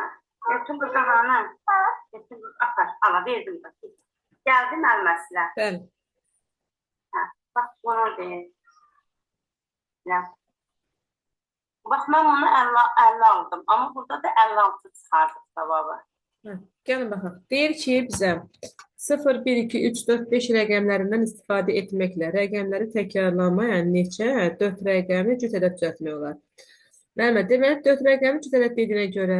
Götür bu qahanı. Götür bu, apar, ala verdim də. Gəldi müəlliməsinə. Bəli. Hə, bax bunu deyirəm. Bax mən onu 50 aldım, amma burada da 56 çıxardım cavabı. Hə, gəlin baxaq. Deyir ki, bizə 0, 1, 2, 3, 4, 5 rəqəmlərindən istifadə etməklə rəqəmləri təkrarlamayan neçə 4 rəqəmli cüt ədəd düzəltmək olar. Müəllimə, deməli 4 rəqəmli cüt ədəd dediyinə görə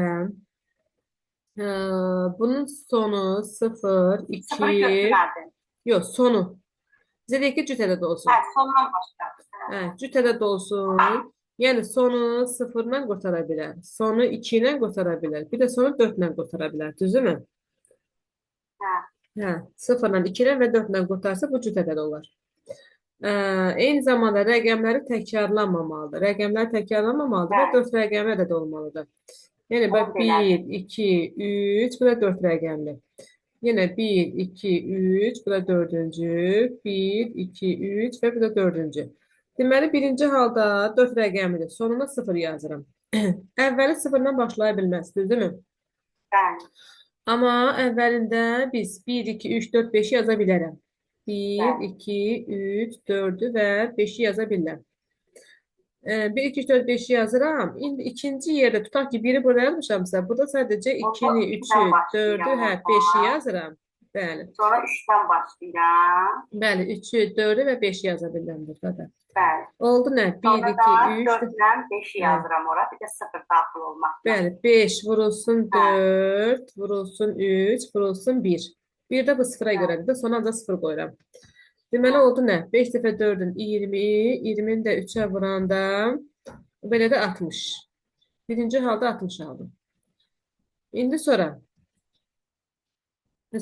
bunun sonu 0, 2, Sıfırı götürmədim. yox, sonu. Bizə deyir ki, cüt ədəd olsun. Hə, sondan başladı. Hə, cüt ədəd olsun. Yəni sonu 0-la qurtara bilər. Sonu 2 ilə qurtara bilər. Bir də sonu 4 ilə qurtara bilər. Düzdürmü? Hə. Hə, 0-la 2 ilə və 4 ilə qurtarsa bu cüt ədəd olar. Eyni zamanda rəqəmləri təkrarlanmamalıdır. Rəqəmlər təkrarlanmamalıdır və Bəli. 4 rəqəmli ədəd olmalıdır. Yəni bax O belədir. 1, 2, 3, bu da 4 rəqəmli. Yenə 1, 2, 3, bu da dördüncü. 1, 2, 3 və bu da dördüncü. Deməli, birinci halda 4 rəqəmidir. Sonuna 0 yazıram. Əvvəli 0-dan başlaya bilməz, düzdürmü? Bəli. Amma əvvəlində biz 1, 2, 3, 4, 5-i yaza bilərəm. 1, Bəli. 2, 3, 4-ü və 5-i yaza bilirəm. 1, 2, 3, 4, 5-i yazıram. İndi ikinci yerdə tutaq ki, 1-i burada yazmışamsa, burada sadəcə Onda 2-ni, 3-dən 3-ü, 4-ü, başlayıram hə, orada. 5-i yazıram. Bəli. Sonra 3-dən başlayıram. Bəli, 3-ü, 4-ü və 5-i yaza bilirəm burada da. Bəli. Oldu nə? 1, Sonra 2, da 3, 4 ilə 5-i Hə. yazıram ora. Bir də 0 daxil olmaqla. Bəli, 5 vurulsun Hə. 4, vurulsun 3, vurulsun 1. Bir də bu sıfıra Hə. görədir də, sona da 0 qoyuram. Deməli Hə. oldu nə? 5 dəfə 4-ün 20, 20-ni də 3-ə vuranda belə də 60. Birinci halda 60 aldım. İndi sonra.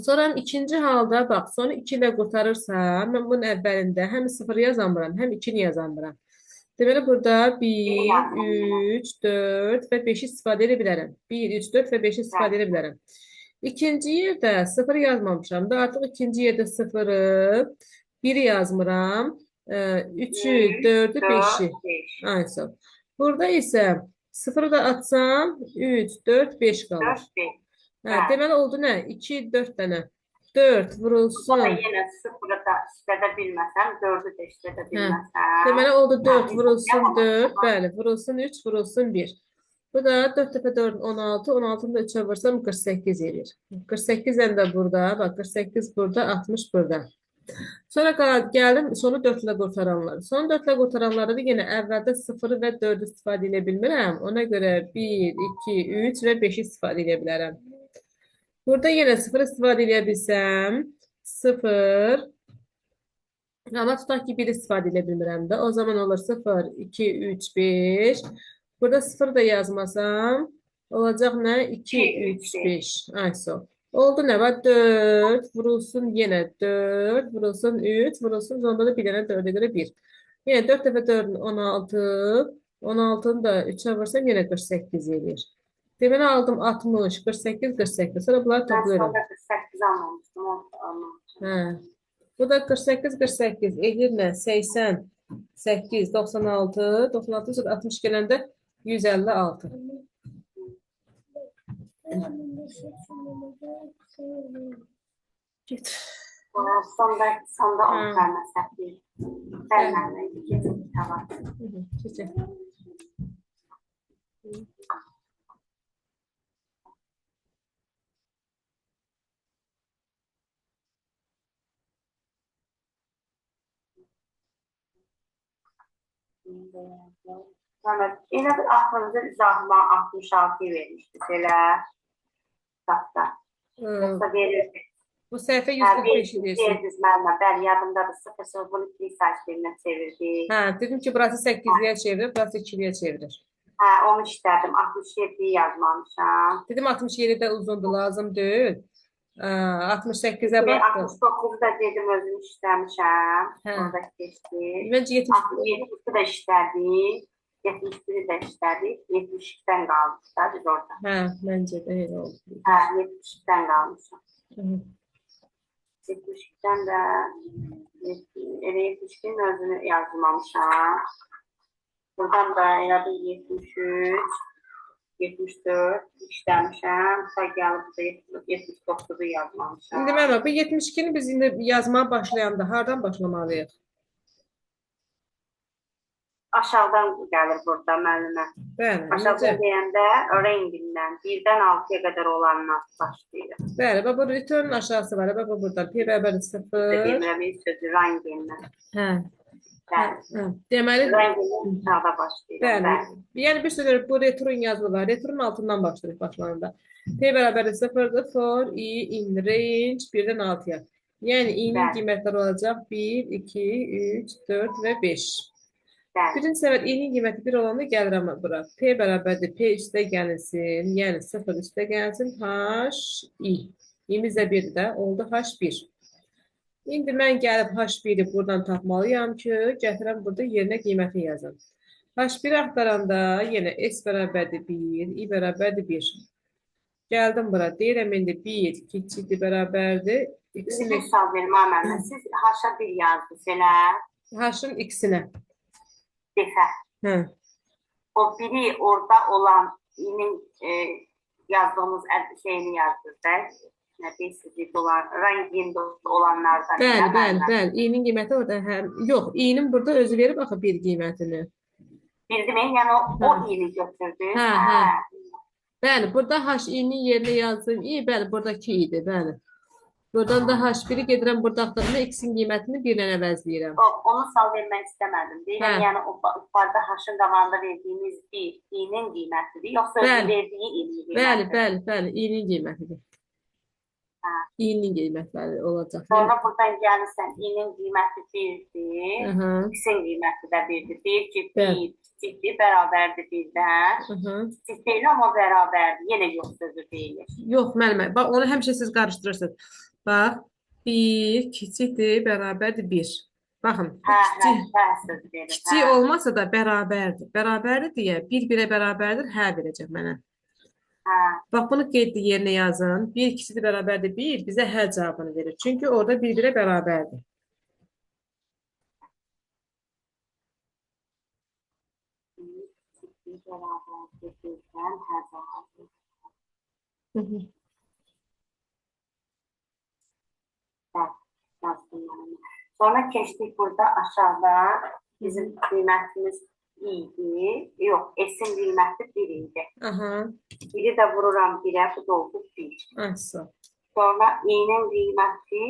Sonra ikinci halda bax, sonu 2 ilə qurtarırsa, mən bunun əvvəlində həm 0 yazamıram, həm 2-ni yazamıram. Deməli burada 1, 1 yazamıram. 3, 4 və 5-i istifadə edə bilərəm. 1, 3, 4 və 5-i istifadə Bəli. edə bilərəm. İkinci yerdə 0 yazmamışam da, artıq ikinci yerdə 0-ı, 1-i yazmıram. 3-ü, 3, 4-ü, 4, 5-i. 5. Aynısı. Burada isə 0-ı da atsam 3, 4, 5 qalır. 4, 5. Hə, Bəli. deməli oldu nə? 2, 4 dənə. 4 Burada vurulsun. yenə 0-ı da işlədə bilməsəm, 4-ü də işlədə Hə. bilməsəm. Deməli oldu Hə, 4 vurulsun hesablayamam. 4, bəli, vurulsun 3, vurulsun 1. Bu da 4 dəfə 4 16, 16-nı da 3-ə vursam 48 eləyir. 48 də burada, bax 48 burada, 60 burada. Sonra gəldim sonu 4 ilə qurtaranlar. Sonu 4 ilə qurtaranlarda da yenə əvvəldə 0 və 4-ü istifadə edə bilmirəm. Ona görə 1, 2, 3 və 5-i istifadə edə bilərəm. Burada yenə 0 istifadə edə bilsəm, 0, amma tutaq ki, 1 istifadə edə bilmirəm də. O zaman olur 0, 2, 3, 5. Burada 0 da yazmasam, olacaq nə? 2, 2, 3, 3, 5. 5. Ayso. Oldu nə var? 4 vurulsun yenə 4, vurulsun 3, vurulsun. Sonda da bir dənə 4-ə görə 1. Yenə 4 dəfə 4-ün 16, 16-nı da 3-ə vursam yenə 48 eləyir. Deməli aldım 60, 48, 48. Sonra bunları Mən toplayıram. sonda 48 almamışdım, onu da almamışım. Hə. Bu da 48, 48 eləyir nə? 88, 96, 96 sonra 60 gələndə 156. Get. Sonda Hə. onu verməsək bir. Bəli. Verməmək, keçib kitaba. Keçək. Sonra elə bir axırıncı izahıma 66 vermişdi elə kitabda. Yoxsa verirdi. Bu səhifə Hə, 145 deyirsən. Verdiniz mənimlə. Bəli, yadımdadır. 0-0 bunu iki sayı birinə çevirdik. Hə, dedim ki, burası 8-liyə çevirir, burası 2-liyə çevirir. Hə, onu işlədim. 67-yi yazmamışam. Dedim 67 də uzundur, lazım deyil. 68-ə baxdım. 69-u da dedim özüm işləmişəm. Hə. Orada keçdi. Məncə 70 67-i də işlədik. 71-i də işlədik. 72-dən qalmışıq da biz orada. Hə, məncə də elə oldu. Hə, 72-dən qalmışıq. Hı. 72-dən də elə 72-nin özünü yazmamışam. Buradan da elə bir 73, 74 işləmişəm. Sonra gəlib da 79-u yazmamışam. İndi mənə bu 72-ni biz indi yazmağa başlayanda hardan başlamalıyıq? Aşağıdan gəlir burada müəllimə. Bəli, Aşağıdan necə? deyəndə rengindən 1-dən 6-ya qədər olandan başlayır. Bəli, bax bu return aşağısı var. Bax bu buradan p bərabər 0. Demirəm, bir sözü rengindən. Hə. Hə, Bəli. hə. Deməli, Rengindən aşağıda başlayır. bəli. Bəli. Yəni bir sözlə bu return yazılı var. Return altından başlayırıq başlananda. P bərabər 0-dır for i in range 1-dən 6-ya. Yəni i-nin Bəli. qiymətləri olacaq 1, 2, 3, 4 və 5. Bəli. Birinci səfər i-nin qiyməti 1 olanda gəlirəm bura. P bərabərdir P üstə gəlsin, yəni 0 üstə gəlsin H i. İ-imiz də 1-dir də, oldu H1. İndi mən gəlib H1-i buradan tapmalıyam ki, gətirəm burada yerinə qiymətini yazım. H1 axtaranda yenə S bərabərdir 1, I bərabərdir 1. Gəldim bura, deyirəm indi 1 kiçikdir bərabərdir. X-in Bir sual verim ha müəllimə. Siz H-a 1 yazdınız elə. H-ın X-inə. Defə. Hə. O biri orada olan i'nin yazdığımız şeyini yazdınız da. Nə deyirsiniz, olan, rangində olanlardan. Bəli, elə bəli, müəllimə? bəli. İ'nin qiyməti orada həm yox, i'nin burada özü verib axı bir qiymətini. Bildim, yəni o Hə. i'ni götürdü. Hə, hə. Bəli, burada h i'nin yerinə yazdığım i, bəli, buradakı i'dir, bəli. Buradan da h1-i gedirəm, burada axtarıram, x-in qiymətini 1 ilə əvəzləyirəm. Onu sal vermək istəmədim. Deyirəm, Hə. yəni o yuxarıda h-ın qabağında verdiyimiz bir i'nin qiymətidir, yoxsa özü Bəli. verdiyi i'nin Bəli, qiymətidir? bəli, bəli, i'nin qiymətidir. Hə. İ'nin qiymətləri olacaq. Sonra buradan gəlirsən, i'nin qiyməti 1-dir, Aha, x-in qiyməti də 1-dir. Deyir ki, Bəli. 1 kiçikdir, bərabərdir 1-dən. aha. Kiçik deyil, amma bərabərdir. Yenə yox sözü deyilir. Yox, müəllimə, bax onu həmişə siz qarışdırırsınız. Bax, 1 kiçikdir, bərabərdir 1. Baxın, bu Hə, hə, kiçik, hə sözü verir. kiçik Hə. olmasa da bərabərdir. Bərabərdir deyə 1 1-ə bərabərdir, hə verəcək mənə. Hə. Bax, bunu qeyd yerinə yazın. 1 kiçikdir, bərabərdir 1 bizə hə cavabını verir. Çünki orada 1 1-ə bərabərdir. Bir kiçikdir, bərabərdir 1-dən, hə cavabı. Hı -hı. Yazdım mən onu. Sonra keçdik burada aşağıda bizim qiymətimiz idi. Yox, S-in qiyməti 1 idi. Aha, 1-i də vururam 1-ə, bu da oldu 1. asa. Sonra i-nin qiyməti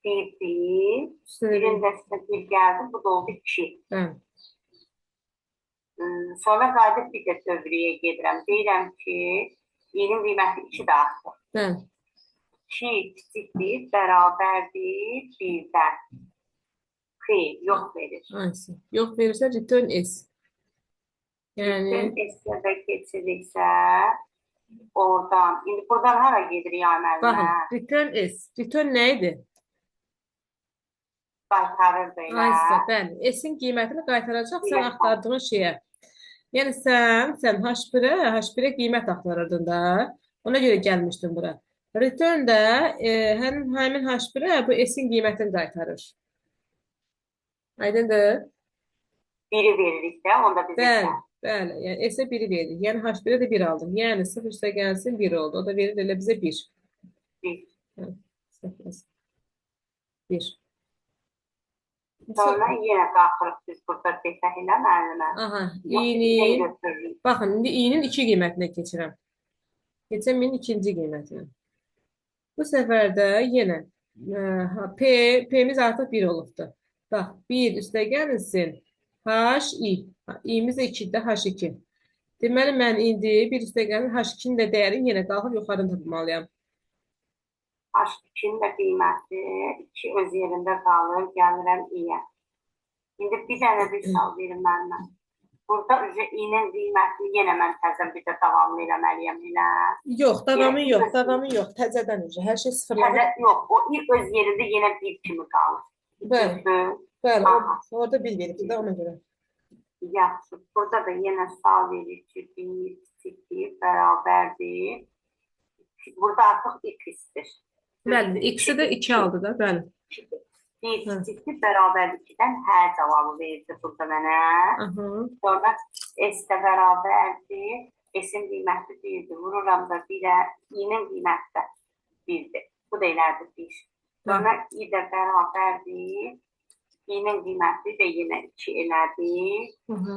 1-dir. Üstünə 1-in bir, də üstünə 1 gəldi, bu da oldu 2. bəli. Sonra qayıdıb bir də dövrəyə gedirəm. Deyirəm ki, i-nin qiyməti 2 də artıq. Bəli. 2 kiçikdir, bərabərdir 1-dən. Xeyr, yox verir. Asa. Yox verirsə return S. Yəni Bütün S-ə də keçiriksə, oradan. İndi buradan hara gedirik ay müəllimə? baxın, return S. Return nə idi? Qaytarır da elə. Aysa, bəli. S-in qiymətini qaytaracaq sən Qiymət. axtardığın şeyə. Yəni sən H1-ə, H1-ə qiymət axtarırdın da. Ona görə gəlmişdin bura. Return də həmin H1-ə bu S-in qiymətini qaytarır. Aydındır? Biri veririk də, onda biz Bəli, S-ə. bəli. Yəni S-ə 1-i veririk. Yəni H1-ə də 1 aldım. Yəni 0 üstə gəlsin 1 oldu. O da verir elə bizə 1. 1. Hə, 1. Sonra yenə qalxırıq biz burada desək elə müəllimə. Aha, Yox, i-nin götürürük. Baxın, indi i-nin 2 qiymətinə keçirəm. Keçirəm i-nin ikinci qiymətinə. Bu səfər də yenə P-miz artıq 1 olubdur. Bax, 1 üstə gəlsin H, I. İ-miz də 2-dir, H2. Deməli, mən indi 1 üstə gəlsin H2-nin də dəyərini yenə qalxıb yuxarıdan tapmalıyam. H2-nin də qiyməti 2 öz yerində qalır, gəlirəm i-yə. İndi bir dənə bir sual verin müəllimə. Burada i-nin qiymətini yenə mən təzən bir də davamlı eləməliyəm elə. Yox, davamı yox, davamı yox. Təzədən üzrə. Hər şey sıfırlanır. Təzə, yox, o i öz yerində yenə 1 kimi qalır. Bəli, Düzdür? bəli. Aha. Orada 1 veribdir də ona görə. Yaxşı. Burada da yenə sual verir ki, 1 kiçikdir, bərabərdir. Burada artıq x-dir. Bəli, x-i də 2 aldı da, bəli. 1 Hə. kiçikdir, bərabərdir 2-dən hə cavabı verdi burada mənə. Aha. Sonra S də bərabərdir. S-in qiyməti 1-dir. Vururam da 1-ə, i-nin qiyməti də 1-dir. Bu da elədir 1. Sonra i də bərabərdir. I-nin qiyməti də yenə 2 elədi. Aha.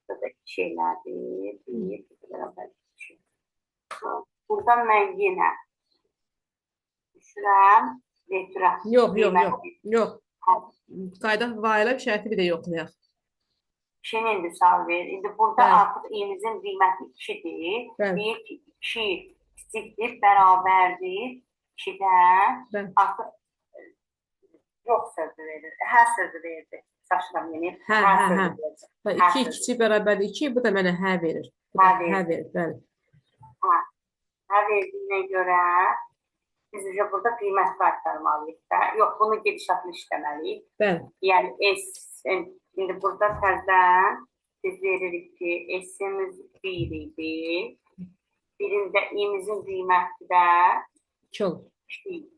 Bu da 2 elədi. 1 bu da bərabər 2. Buradan mən yenə düşürəm, vetirəm. Yox, yox, yox, yox. Qayıdaq while şərti bir də yoxlayaq. 2-ni indi sual verir. İndi burada Bəli. artıq i-mizin qiyməti 2-dir. Bəli. Deyir ki, 2 kiçikdir, bərabərdir 2-dən. Bəli. Artıq yox sözü verir. Hə sözü verdi. Şaşıram yenə. Hə, Hə hə, sözü hə. verdi. Bax, Hə 2 sözü. kiçik bərabərdir 2, bu da mənə hə verir. Bu da Hə verir. hə verir, bəli. Hə verdiyinə görə biz üzrə burada qiymət qaytarmalıyıq da. Yox, bunu gedişatlı işləməliyik. Bəli. Yəni S, indi burada təzədən biz veririk ki, S-imiz 1 idi. Birində i-mizin qiyməti də 2 olur. 2 idi.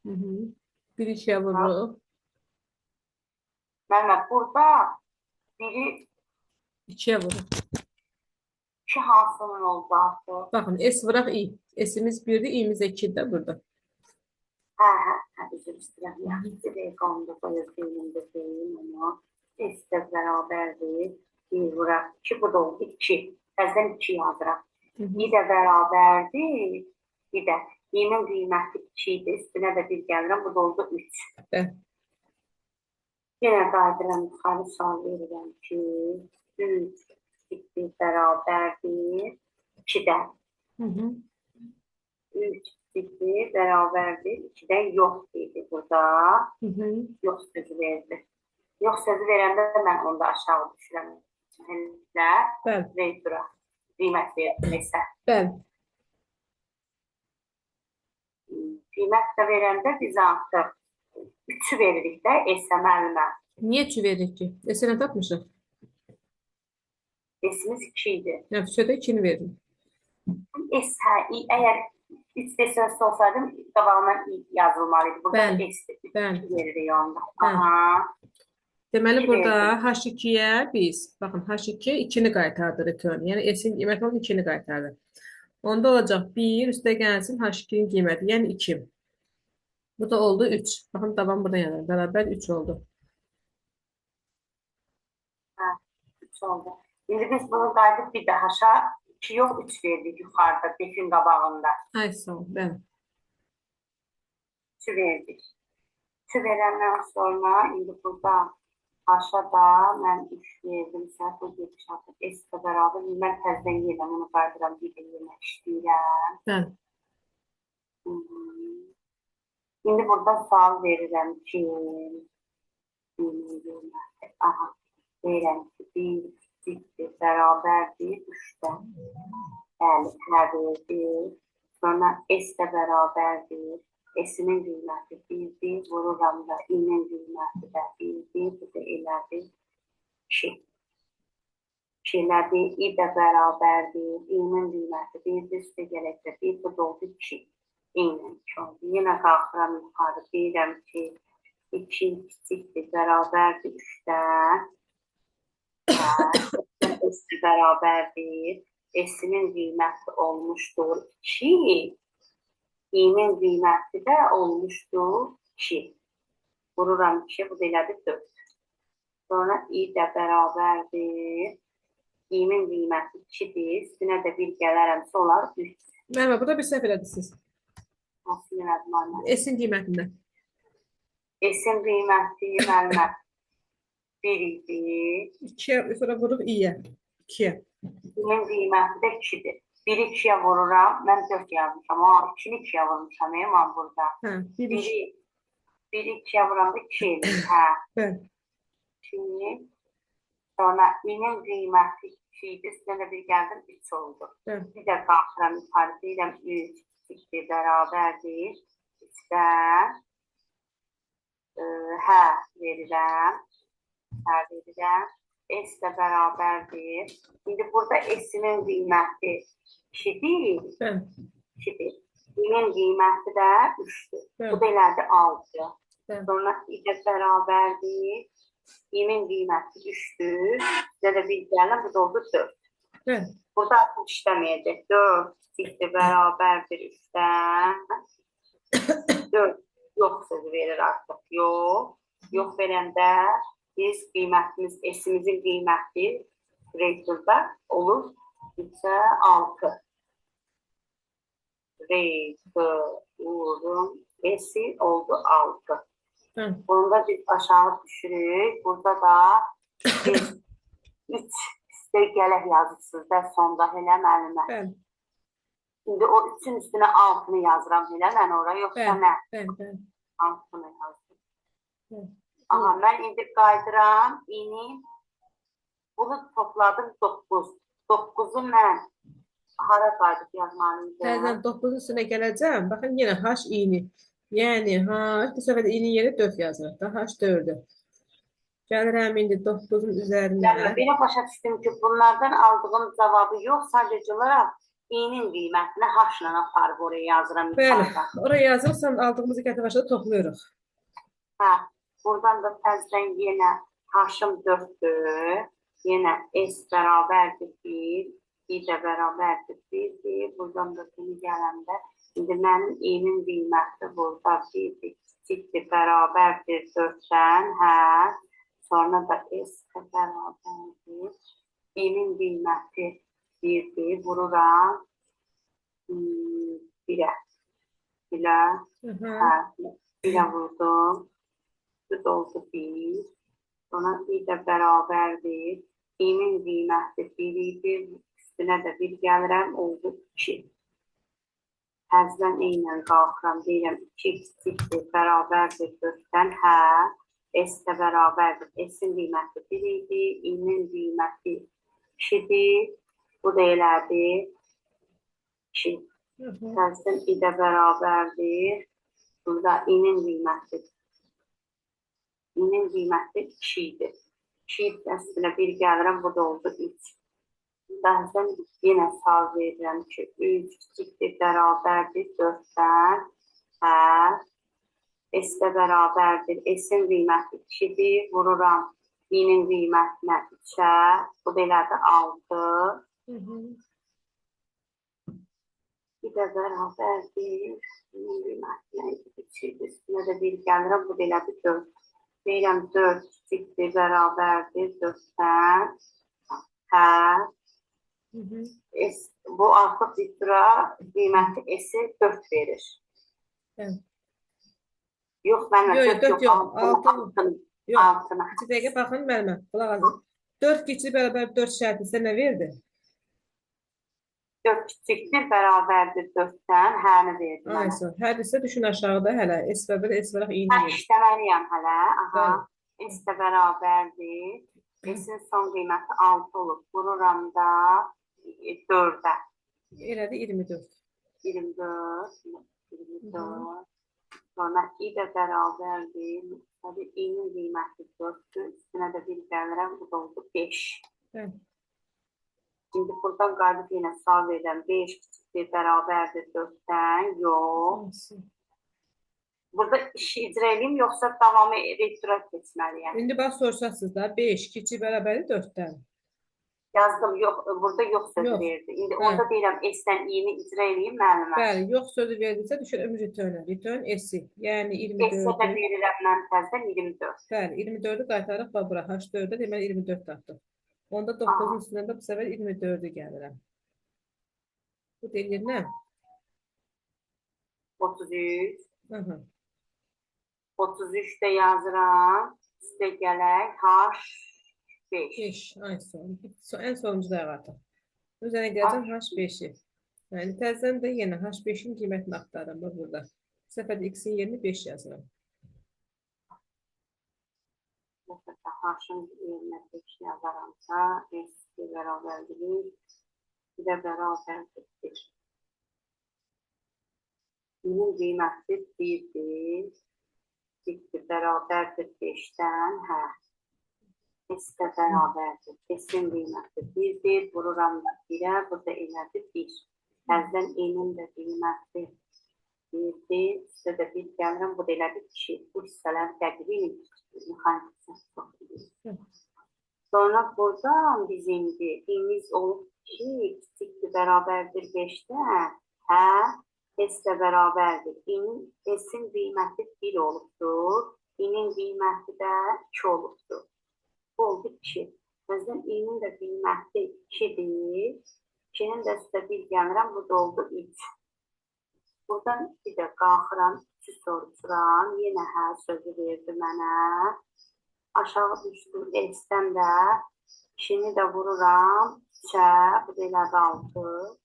Hı -hı. 1 2-yə vururuq. Müəllimə, burada biri 2-yə vurur. 2 hansının oldu artıq? Baxın, S vuraq I. S-imiz 1-dir, I-imiz də 2-dir də burada. Hə, üzr istəyirəm. Yaxşı, bir dəqiqə onu da qoyub beynimdə deyim onu. S də bərabərdir. 1 vuraq 2, bu da oldu 2. Təzədən 2 yazıram. Hı -hı. I də bərabərdir. Bir də i-nin qiyməti 2 idi. Üstünə də 1 gəlirəm. Bu da oldu 3. Bəli. Yenə qayıdıram yuxarı, sual verirəm ki, 3 kiçikdir, bərabərdir 2-də. Hı -hı. 3 kiçikdir, bərabərdir 2-dən yox dedi burada. Hı -hı. Yox sözü verdi. Yox sözü verəndə də mən onu da aşağı düşürəm. Elə Bəli. reytura qiymət verdim isə. Bəli. Qiymət də verəndə biz artıq 3-ü veririk də S-ə müəllimə. Niyə 3 veririk ki? S-ə nə tapmışıq? S-imiz 2 idi. Yəni, 3-ə də 2-ni veririk. S, hə, I, əgər 3 desəsi olsaydım, qabağından I yazılmalı idi. Burada Bəli. S Bəli. veririk onda. Bəli. Aha. Deməli, İki burada verdim. H2-yə biz, baxın, H2 2-ni qaytardı return. Yəni, S-in qiyməti oldu 2-ni qaytardı. Onda olacaq 1, üstə gəlsin H2-nin qiyməti, yəni 2. Bu da oldu 3. Baxın, davam buradan yazılır. Bərabər 3 oldu. 3 oldu. İndi biz bunu qayıdıb bir daha aşağı 2 yox 3 verdik yuxarıda defin qabağında. Ay, sağ ol. Bəli. 3 verdik. 3 verəndən sonra indi burada aşağıda mən 3 verdim. Səhv bu gediş artıq S ilə bərabər. Mən təzədən yenə bunu qayıdıram, bir də yenə işləyirəm. Bəli. İndi burada sual verirəm ki, aha, verirəm ki, 1 kiçikdir, bərabərdir 3-dən. Bəli, hə verdi. Sonra S də bərabərdir. S-inin qiyməti 1-dir, vururam da I-nin qiyməti də 1-dir, bu da elədir 2. 2 elədi, I də bərabərdir, I-nin qiyməti 1-dir, üstə gələk də 1, bu da oldu 2. Eynən 2 oldu. Yenə qalxıram yuxarı, deyirəm ki, 2 kiçikdir, bərabərdir 3-dən. S bərabərdir. S-inin qiyməti olmuşdur 2. İ-nin qiyməti də olmuşdur 2. Vururam 2, bu da elədir 4. Sonra I də bərabərdir. İ-nin qiyməti 2-dir. Üstünə də 1 gələrəmsə olar 3. Müəllimə, burada bir səhv elədiniz. Nasıl elədim anne? S-in qiymətində. S-in qiyməti müəllimə 1 idi. 2-yə sonra vuruq i-yə. 2-yə. İ-nin qiyməti də 2-dir. 1-i 2-yə vururam. Mən 4 yazmışam. Ha, 2-ni 2-yə vurmuşam mən burada. Hə, 1 2. 1-i 2-yə vuranda 2 eləyir. Hə. Bəli. 2. Sonra i-nin qiyməti 2 idi. Üstünə də bir gəldim 3 oldu. Bəli. Bir də qalxıram yuxarı deyirəm 3 2 bərabərdir. 3-dən hə verirəm. Hə verirəm. S də bərabərdir. İndi burada S-inin qiyməti 2-dir. Bəli. 2-dir. I-nin qiyməti də 3-dür. Bəli. Bu da elədi 6. Bəli. Sonra I də bərabərdir. I-nin qiyməti 3-dür. Bizə də bir gələn bu da oldu 4. Bəli. Burada artıq işləməyəcək. 4 kiçikdir, bərabərdir 3-dən. 4 yox sözü verir artıq. Yox. Yox verəndə biz qiymətimiz, S-imizin qiyməti returda olur 3-ə 6. Returun S-i oldu 6. Bəli. Bunda biz aşağı düşürük. Burada da biz 3 üstə gələk yazırsınız da sonda elə müəllimə. Bəli. İndi o 3-ün üstünə 6-nı yazıram elə mən ora, yoxsa Bəli. nə? Bəli, bəli. 6-nı yazdım. Bəli. Aha, mən indi qayıdıram. İni bunu topladım 9. 9-u mən hara qayıdıb yazmalıydım? Təzədən 9-un üstünə gələcəm. Baxın, yenə H i-ni. Yəni H, bu səfər də i-nin yerinə 4 yazırıq da. H 4-dür. Gəlirəm indi 9-un üzərinə. Yəni belə başa düşdüm ki, bunlardan aldığım cavabı yox, sadəcə olaraq i-nin qiymətini H-la aparıb oraya yazıram Bəli. yuxarıda. Oraya yazırsan aldığımızı gətirib aşağıda toplayırıq. Hə, buradan da təzədən yenə H-ım 4-dür. Yenə S bərabərdir 1, I də bərabərdir 1-dir. Buradan da bunu gələndə, indi mənim I-nin qiyməti burada 1-dir, kiçikdir, bərabərdir 4-dən, hə. Sonra da S də bərabərdir. I-nin qiyməti 1-dir, vururam 1-ə. 1-ə, hə, 1-ə vurdum. Bu da oldu 1. Sonra I də bərabərdir. I-nin qiyməti 1 idi. Üstünə də 1 gəlirəm, oldu 2. Təzədən eynən qalxıram, deyirəm 2 kiçikdir, bərabərdir 4-dən, hə. S də bərabərdir. S-in qiyməti 1 idi, I-nin qiyməti 2-dir. Bu da elədi 2. Təzədən I də bərabərdir. Burada I-nin qiyməti. I-nin qiyməti 2 idi. 2 üstünə 1 gəlirəm, bu da oldu 3. Bəzən yenə sal verirəm ki, 3 kiçikdir, bərabərdir 4-dən, hə, S də bərabərdir. S-in qiyməti 2-dir, vururam I-nin qiymətinə 3-ə, bu da elədi 6. Bir də bərabərdir, I-nin qiymətinə 3 idi, üstünə də 1 gəlirəm, bu da elədi 4. Deyirəm 4 kiçikdir, bərabərdir 4-dən, hə. S, bu artıq bir qiyməti S-i 4 verir. Evet. Yox, mənə Yox, 4 yox, 6. Yox, 6-nı. 2 dəqiqə baxın müəllimə, qulaq asın. 4 kiçik bərabər 4 şərti sizə nə verdi? 4 kiçikdir, bərabərdir 4-dən, həni verdi mənə. Aynen. Hər isə düşün aşağıda hələ S bərabər S olaraq i-ni Hə, verir. işləməliyəm hələ. Aha. Bəli. S də bərabərdir. S-in son qiyməti 6 olub. Vururam da 4-ə. Elədi 24. 24. 24. Sonra i də bərabərdir. Tabii i-nin qiyməti 4-dür. Üstünə də 1 gəlirəm. Bu da oldu 5. Bəli. İndi buradan qayıdıb yenə sual verirəm. 5 kiçikdir, bərabərdir 4-dən. Yox. Olsun. Burada işi icra eləyim, yoxsa davamı retura keçməliyəm? İndi bax soruşasınız da 5 kiçik bərabərdir 4-dən. Yazdım, yox, burada yox sözü Yox. verdi. İndi Hə. orada deyirəm S-dən i-ni icra eləyim müəllimə. Bəli, yox sözü verdiysə düşür ömür return-ə. Return S-i. Yəni S-ə də 24-ü. verirəm mən təzədən 24. Bəli, 24-ü qaytarıq bax bura. H4-də deməli 24 tapdıq. Onda 9-un üstündən də bu səfər 24-ü gəlirəm. Bu deyir nə? 33. Aha. 33 də yazıram. Üstə gələk H5. 5. Ay son. Ən sonuncu da artıq. Üzərinə gələcəm H5-i. Yəni təzədən də yenə H5-in qiymətini axtarıram bax burada. Bu səfər də x-in yerinə 5 yazıram. Bu səfər H-ın yerinə 5 yazaramsa, S bərabərdir 1 də bərabərdir 1. Bunun qiyməti 1-dir. 1 bərabərdir 5-dən, hə. S də bərabərdir. S-in qiyməti 1-dir. Vururam da 1-ə, bu da elədi 1. Təzədən N-in də qiyməti 1-dir. Üstə də 1 gəlirəm, bu da elədi 2. Bu hissələr dəqiq mexanik çox bilir. Sonra buradan biz indi i-miz olub ki, kiçikdir, bərabərdir 5-dən, hə, S də bərabərdir. S-in qiyməti 1 olubdur. I-nin qiyməti də 2 olubdur. Bu oldu 2. Təzədən i-nin də qiyməti 2-dir. 2-nin də üstə 1 gəlirəm, bu da oldu 3. Buradan bir də qalxıram, 3-ü soruşuram. Yenə hə sözü verdi mənə. Aşağı düşdüm S-dən də 2-ni də vururam 3-ə, bu da elədi 6.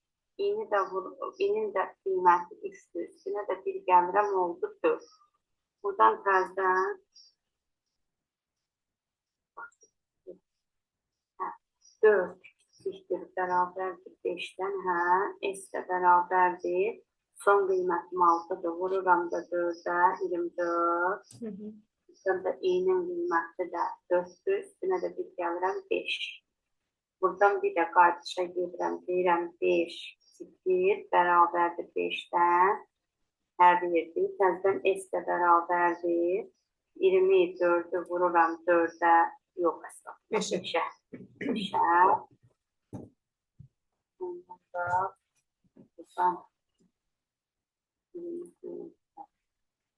İni də vur, inin də qiyməti 3-dür. Üstünə də 1 gəlirəm, oldu 4. Buradan təzədən 4 kiçikdir, bərabərdir 5-dən, hə, S də bərabərdir. Son qiymətim 6-dır. Vururam da 4-ə, 24. Buradan da i-nin qiyməti də 4-dür. Üstünə də 1 gəlirəm, 5. Buradan bir də qayıdışa gedirəm. Deyirəm 5 kiçikdir, bərabərdir 5-dən. Hə verdi. Təzədən S də bərabərdir. 24-ü vururam 4-ə, Yox, əstəğfurullah. 5-ə. 5-ə. 5-ə. Ondan da buradan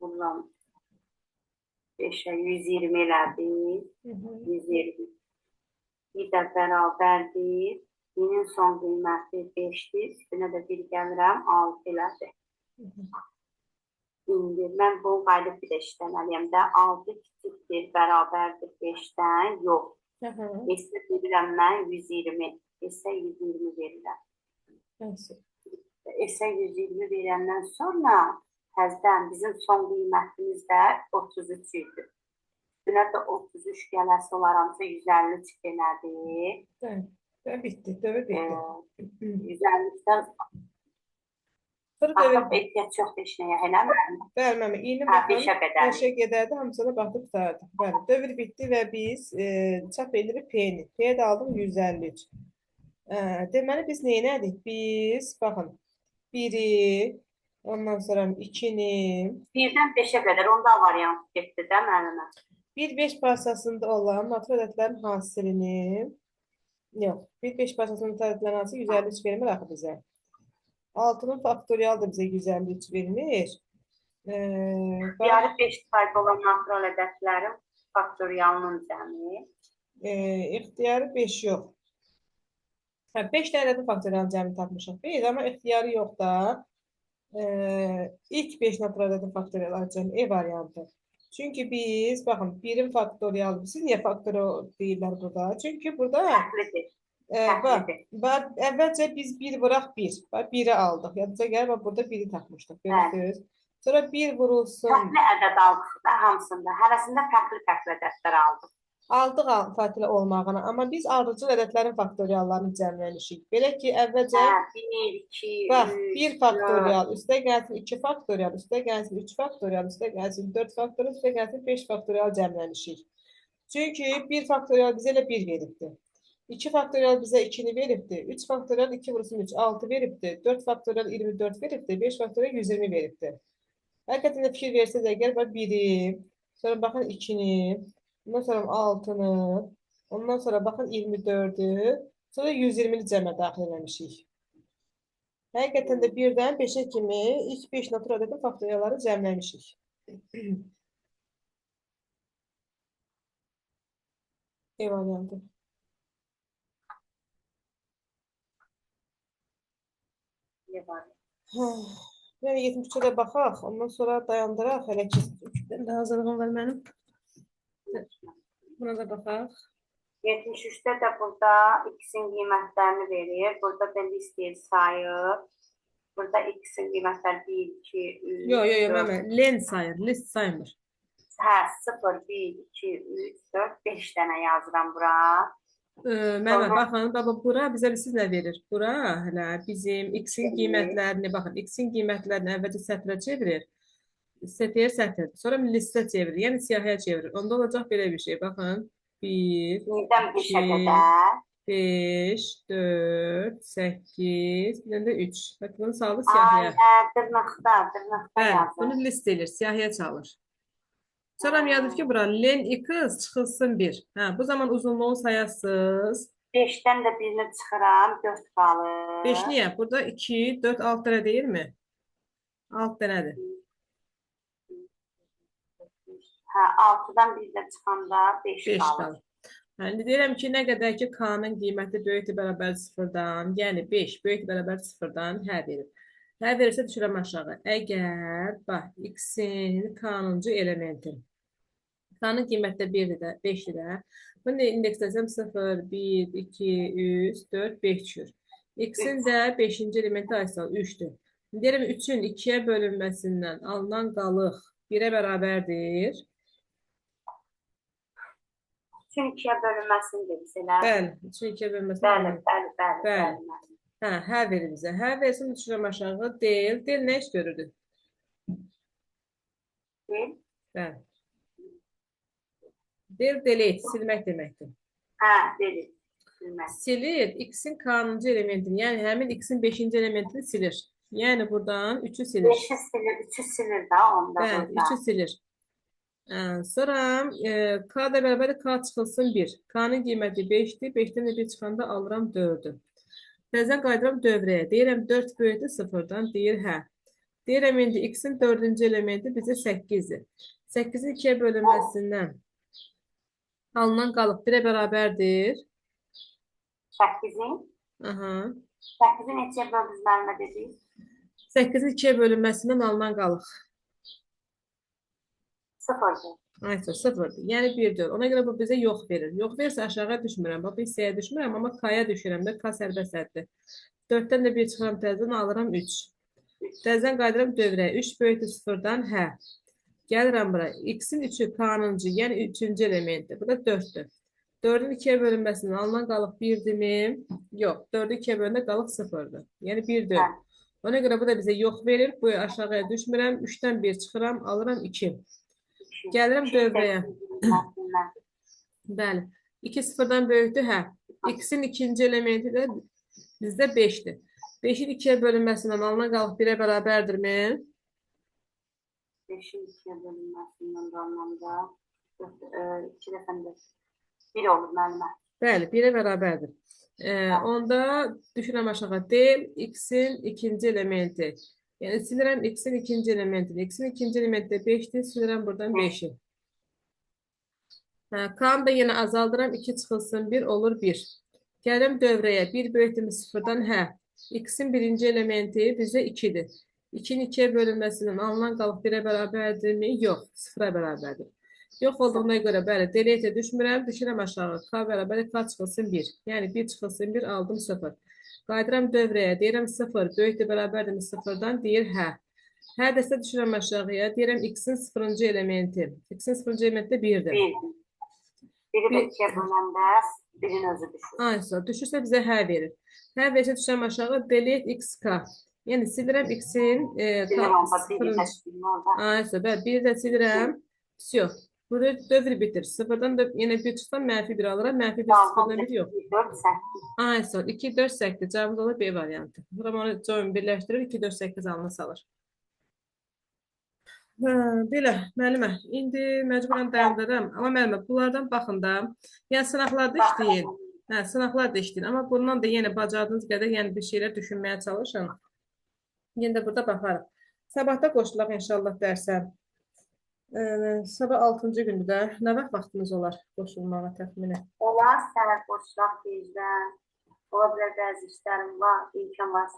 buradan 5-ə 120 elədi. Hı -hı. 120. Bir də bərabərdir. Y-nin son qiyməti 5-dir. Üstünə də 1 gəlirəm, 6 elədi. Hı -hı. İndi mən bunu qayıdıb bir də işləməliyəm də. 6 kiçikdir, bərabərdir 5-dən. Yox. Hı -hı. S-ə verirəm mən 120. S-ə 120 verirəm. Yaxşı. S-ə 120 verəndən sonra təzədən bizim son qiymətimiz də 33 idi. Üstünə də 33 gələsi olaramsa 153 elədi. Bəli. Və bitdi. Dövr bitdi. 153-dən Sonra dövr artıq ehtiyac yoxdur heç nəyə, eləmi? Bəli, müəllim, iyinin Hə, baxın 5-ə qədər. 5-ə qədərdir, hamısına baxdıq qurtardıq. Bəli, dövr bitdi və biz çap edirik P-ni. P-yə də aldım 153. Deməli biz nə elədik? Biz baxın 1-i, ondan sonra 2-ni, 1-dən 5-ə qədər onda variant getdi də müəllimə. 1-5 parçasında olan natural ədədlərin hasilini, yox, 1-5 parçasında natural ədədlərin hasili 153 vermir axı bizə. 6-nın faktorialı da bizə 153 vermir. Bax, Yarı 5 sayda olan natural ədədlərin faktorialının cəmi. İxtiyarı 5 yox. Hə, 5 dənə ədədin faktorialının cəmini tapmışıq biz, amma ixtiyarı yox da. İlk 5 natural ədədin faktorialları cəmi E variantı. Çünki biz, baxın, 1-in faktorialı, siz niyə faktorial deyirlər burada? Çünki burada Fərqlidir. bax, Fərqlidir. bax, əvvəlcə biz 1 vuraq 1. Bax, 1-i aldıq. Yadınıza gəlir, bax, burada 1-i tapmışdıq. Görürsünüz. Sonra 1 vurulsun. Fərqli ədəd aldıq da hamısında. Hərəsində fərqli-fərqli ədədlər aldıq. Aldıq fərqli olmağına, amma biz ardıcıl ədədlərin faktoriallarını cəmləmişik. Belə ki, əvvəlcə Hə, 1, 2, bax, 3, 1 4. faktorial, üstə gəlsin 2 faktorial, üstə gəlsin 3 faktorial, üstə gəlsin 4 faktorial, üstə gəlsin 5 faktorial cəmləmişik. Çünki 1 faktorial bizə elə 1 veribdi. 2 faktorial bizə 2-ni veribdi. 3 faktorial 2 vurulsun 3, 6 veribdi. 4 faktorial 24 veribdi. 5 faktorial 120 veribdi. Həqiqətən də fikir versəz əgər, bax 1-i, sonra baxın 2-ni, ondan sonra 6-nı, ondan sonra baxın 24-ü, sonra 120-ni cəmə daxil eləmişik. Həqiqətən də 1-dən 5-ə kimi ilk 5 natural ədədin faktorialları cəmləmişik. E variantı. Ne var? Yəni 73-ə də baxaq, ondan sonra dayandıraq. Hələ ki, 3 dənə də hazırlığım var mənim. Buna da baxaq. 73-də də burada x-in qiymətlərini verir. Burada da list sayır. Burada x-in qiymətləri 1, 2, 3, Yo, yo, yo, 4. məmə, len sayır, list saymır. Hə, 0, 1, 2, 3, 4, 5 dənə yazıram bura. Məmə, Sonra baxın, baba, bura bizə siz nə verir? Bura hələ bizim x-in qiymətlərini, baxın, x-in qiymətlərini əvvəlcə sətrə çevirir. Sətir, sətir. Sonra listə çevirir, yəni siyahıya çevirir. Onda olacaq belə bir şey. Baxın, 1, 1-dən 5-ə 2, qədər. 5, 4, 8, bir dənə də 3. Bax, bunu saldı Ay, siyahıya. hə, dırnaqda, dırnaqda Bəli, yazır. bunu list edir, siyahıya çalır. Sonra yazır ki, bura len x çıxılsın 1. Hə, bu zaman uzunluğu sayasız. 5-dən də birini çıxıram, 4 qalır. 5 niyə? Burada 2, 4, 6 dənə deyilmi? 6 dənədir. Hə, 6-dan bir də çıxanda 5 5 qalır. qalır. Yəni deyirəm ki, nə qədər ki K-nın qiyməti böyükdür bərabər sıfırdan, yəni 5 böyükdür bərabər sıfırdan hə verir. Hə verirsə düşürəm aşağı. Əgər bax x-in K-nıncı elementi. K-nın qiyməti də 1-dir də, 5-dir də. Bunu da indeksləsəm 0, 1, 2, 3, 4, 5 düşür. X-in 3. də 5-ci elementi aysa 3-dür. Deyirəm 3-ün 2-yə bölünməsindən alınan qalıq 1-ə bərabərdir. 3-ün 2-yə bölünməsini dediniz elə. Bəli, 3-ün 2-yə bölünməsindən Bəli, alınan. bəli, bəli, Bəli. bəli. Hə, hə verir bizə. Hə versin, düşürəm aşağı. Del. Del nə iş görürdü? Del. Bəli. Del delete, silmək deməkdir. Hə, del. Silmək. Silir x-in k-nıncı elementini, yəni həmin x-in 5-ci elementini silir. Yəni buradan 3-ü silir. 5-i silir, 3-ü silir də onda Bəli, burada. 3-ü silir. Sonra K da bərabərdir, K çıxılsın 1. K-nın qiyməti 5-dir. 5-dən də 1 çıxanda alıram 4-ü. Təzədən qayıdıram dövrəyə. Deyirəm 4 böyükdür 0-dan. Deyir hə. Deyirəm indi x-in 4-cü elementi bizə 8-dir. 8-in 2-yə bölünməsindən alınan qalıb 1-ə bərabərdir. 8-in. Aha. 8-i neçəyə böldünüz müəllimə dediniz? 8-in 2-yə bölünməsindən alınan qalıq. 0-dır. Aysa 0-dır. Yəni 1-dir. Ona görə bu bizə yox verir. Yox verirsə aşağı düşmürəm. Bax, bu hissəyə düşmürəm, amma K-ya düşürəm də. K sərbəst həddir. 4-dən də 1 çıxıram təzədən, alıram 3. Təzədən qayıdıram dövrəyə. 3 böyükdür 0-dan, hə. Gəlirəm bura. X-in 3-ü K-nıncı, yəni 3-cü elementi. Bu da 4-dür. 4-ün 2-yə bölünməsindən alınan qalıq 1-dirmi? Yox. 4-ü 2-yə böləndə qalıq 0-dır. Yəni 1-dir. Hə. Ona görə bu da bizə yox verir. Bu aşağıya düşmürəm. 3-dən 1 çıxıram, alıram 2. Gəlirəm dövrəyə. Bəli. 2 sıfırdan böyükdür, hə. X-in ikinci elementi də bizdə 5-dir. 5-in 2-yə bölünməsindən alınan qalıq 1-ə bərabərdirmi? 5-in 2-yə bölünməsindən qalmamda 2 dəfə də 1 olur müəllimə. Bəli, 1-ə bərabərdir. Onda düşürəm aşağı D, X-in ikinci elementi. Yəni silirəm X-in ikinci elementini. X-in ikinci elementi də 5-dir, silirəm buradan 5-i. Hə, K-nı da yenə azaldıram. 2 çıxılsın 1 olur 1. Gəlirəm dövrəyə. 1 böyükdürmü 0-dan? Hə. X-in birinci elementi bizə 2-dir. 2-nin 2-yə bölünməsindən alınan qalıq 1-ə bərabərdirmi? Yox, 0-a bərabərdir. Yox olduğuna görə bəli, delete düşmürəm, düşürəm aşağı. K bərabərdir, K çıxılsın 1. Yəni 1 çıxılsın 1, aldım 0. Qayıdıram dövrəyə, deyirəm 0, böyükdür, bərabərdirmi 0-dan? Deyir hə. Hə desə düşürəm aşağıya, deyirəm x-in 0-cı elementi. X-in 0-cı elementi də 1-dir. 1. Biri də 2-yə böləndə 1-in özü düşür. Aysa, düşürsə bizə hə verir. Hə versə düşürəm aşağı, delete x k. Yəni silirəm x-in Silirəm onda 1-i də 0-cı. silirəm orada. Aysa, bəli, 1-i də silirəm. Vsyo. Burada dövr bitir. 0-dan da yenə 1 çıxsam mənfi 1 alıram. Mənfi 1 0-dan 1 yox. 2, 4, 8. Aysa, 2, 4, 8. Cavabımız olur B variantı. Bura onu join birləşdirir. 2, 4, 8 alına salır. Hə, belə, müəllimə, indi məcburən dayandırıram. Amma müəllimə, bunlardan baxın da. Yəni sınaqlarda işləyin. Hə, sınaqlarda işləyin. Amma bundan da yenə bacardığınız qədər yəni bir şeylər düşünməyə çalışın. Yenə də burada baxarıq. Sabah da qoşulaq inşallah dərsə. Sabah 6-cı gündür də. Nə vaxt vaxtınız olar qoşulmağa təxminən? Olar səhər qoşulaq birdən. Ola bilər bəzi işlərim var, imkan varsa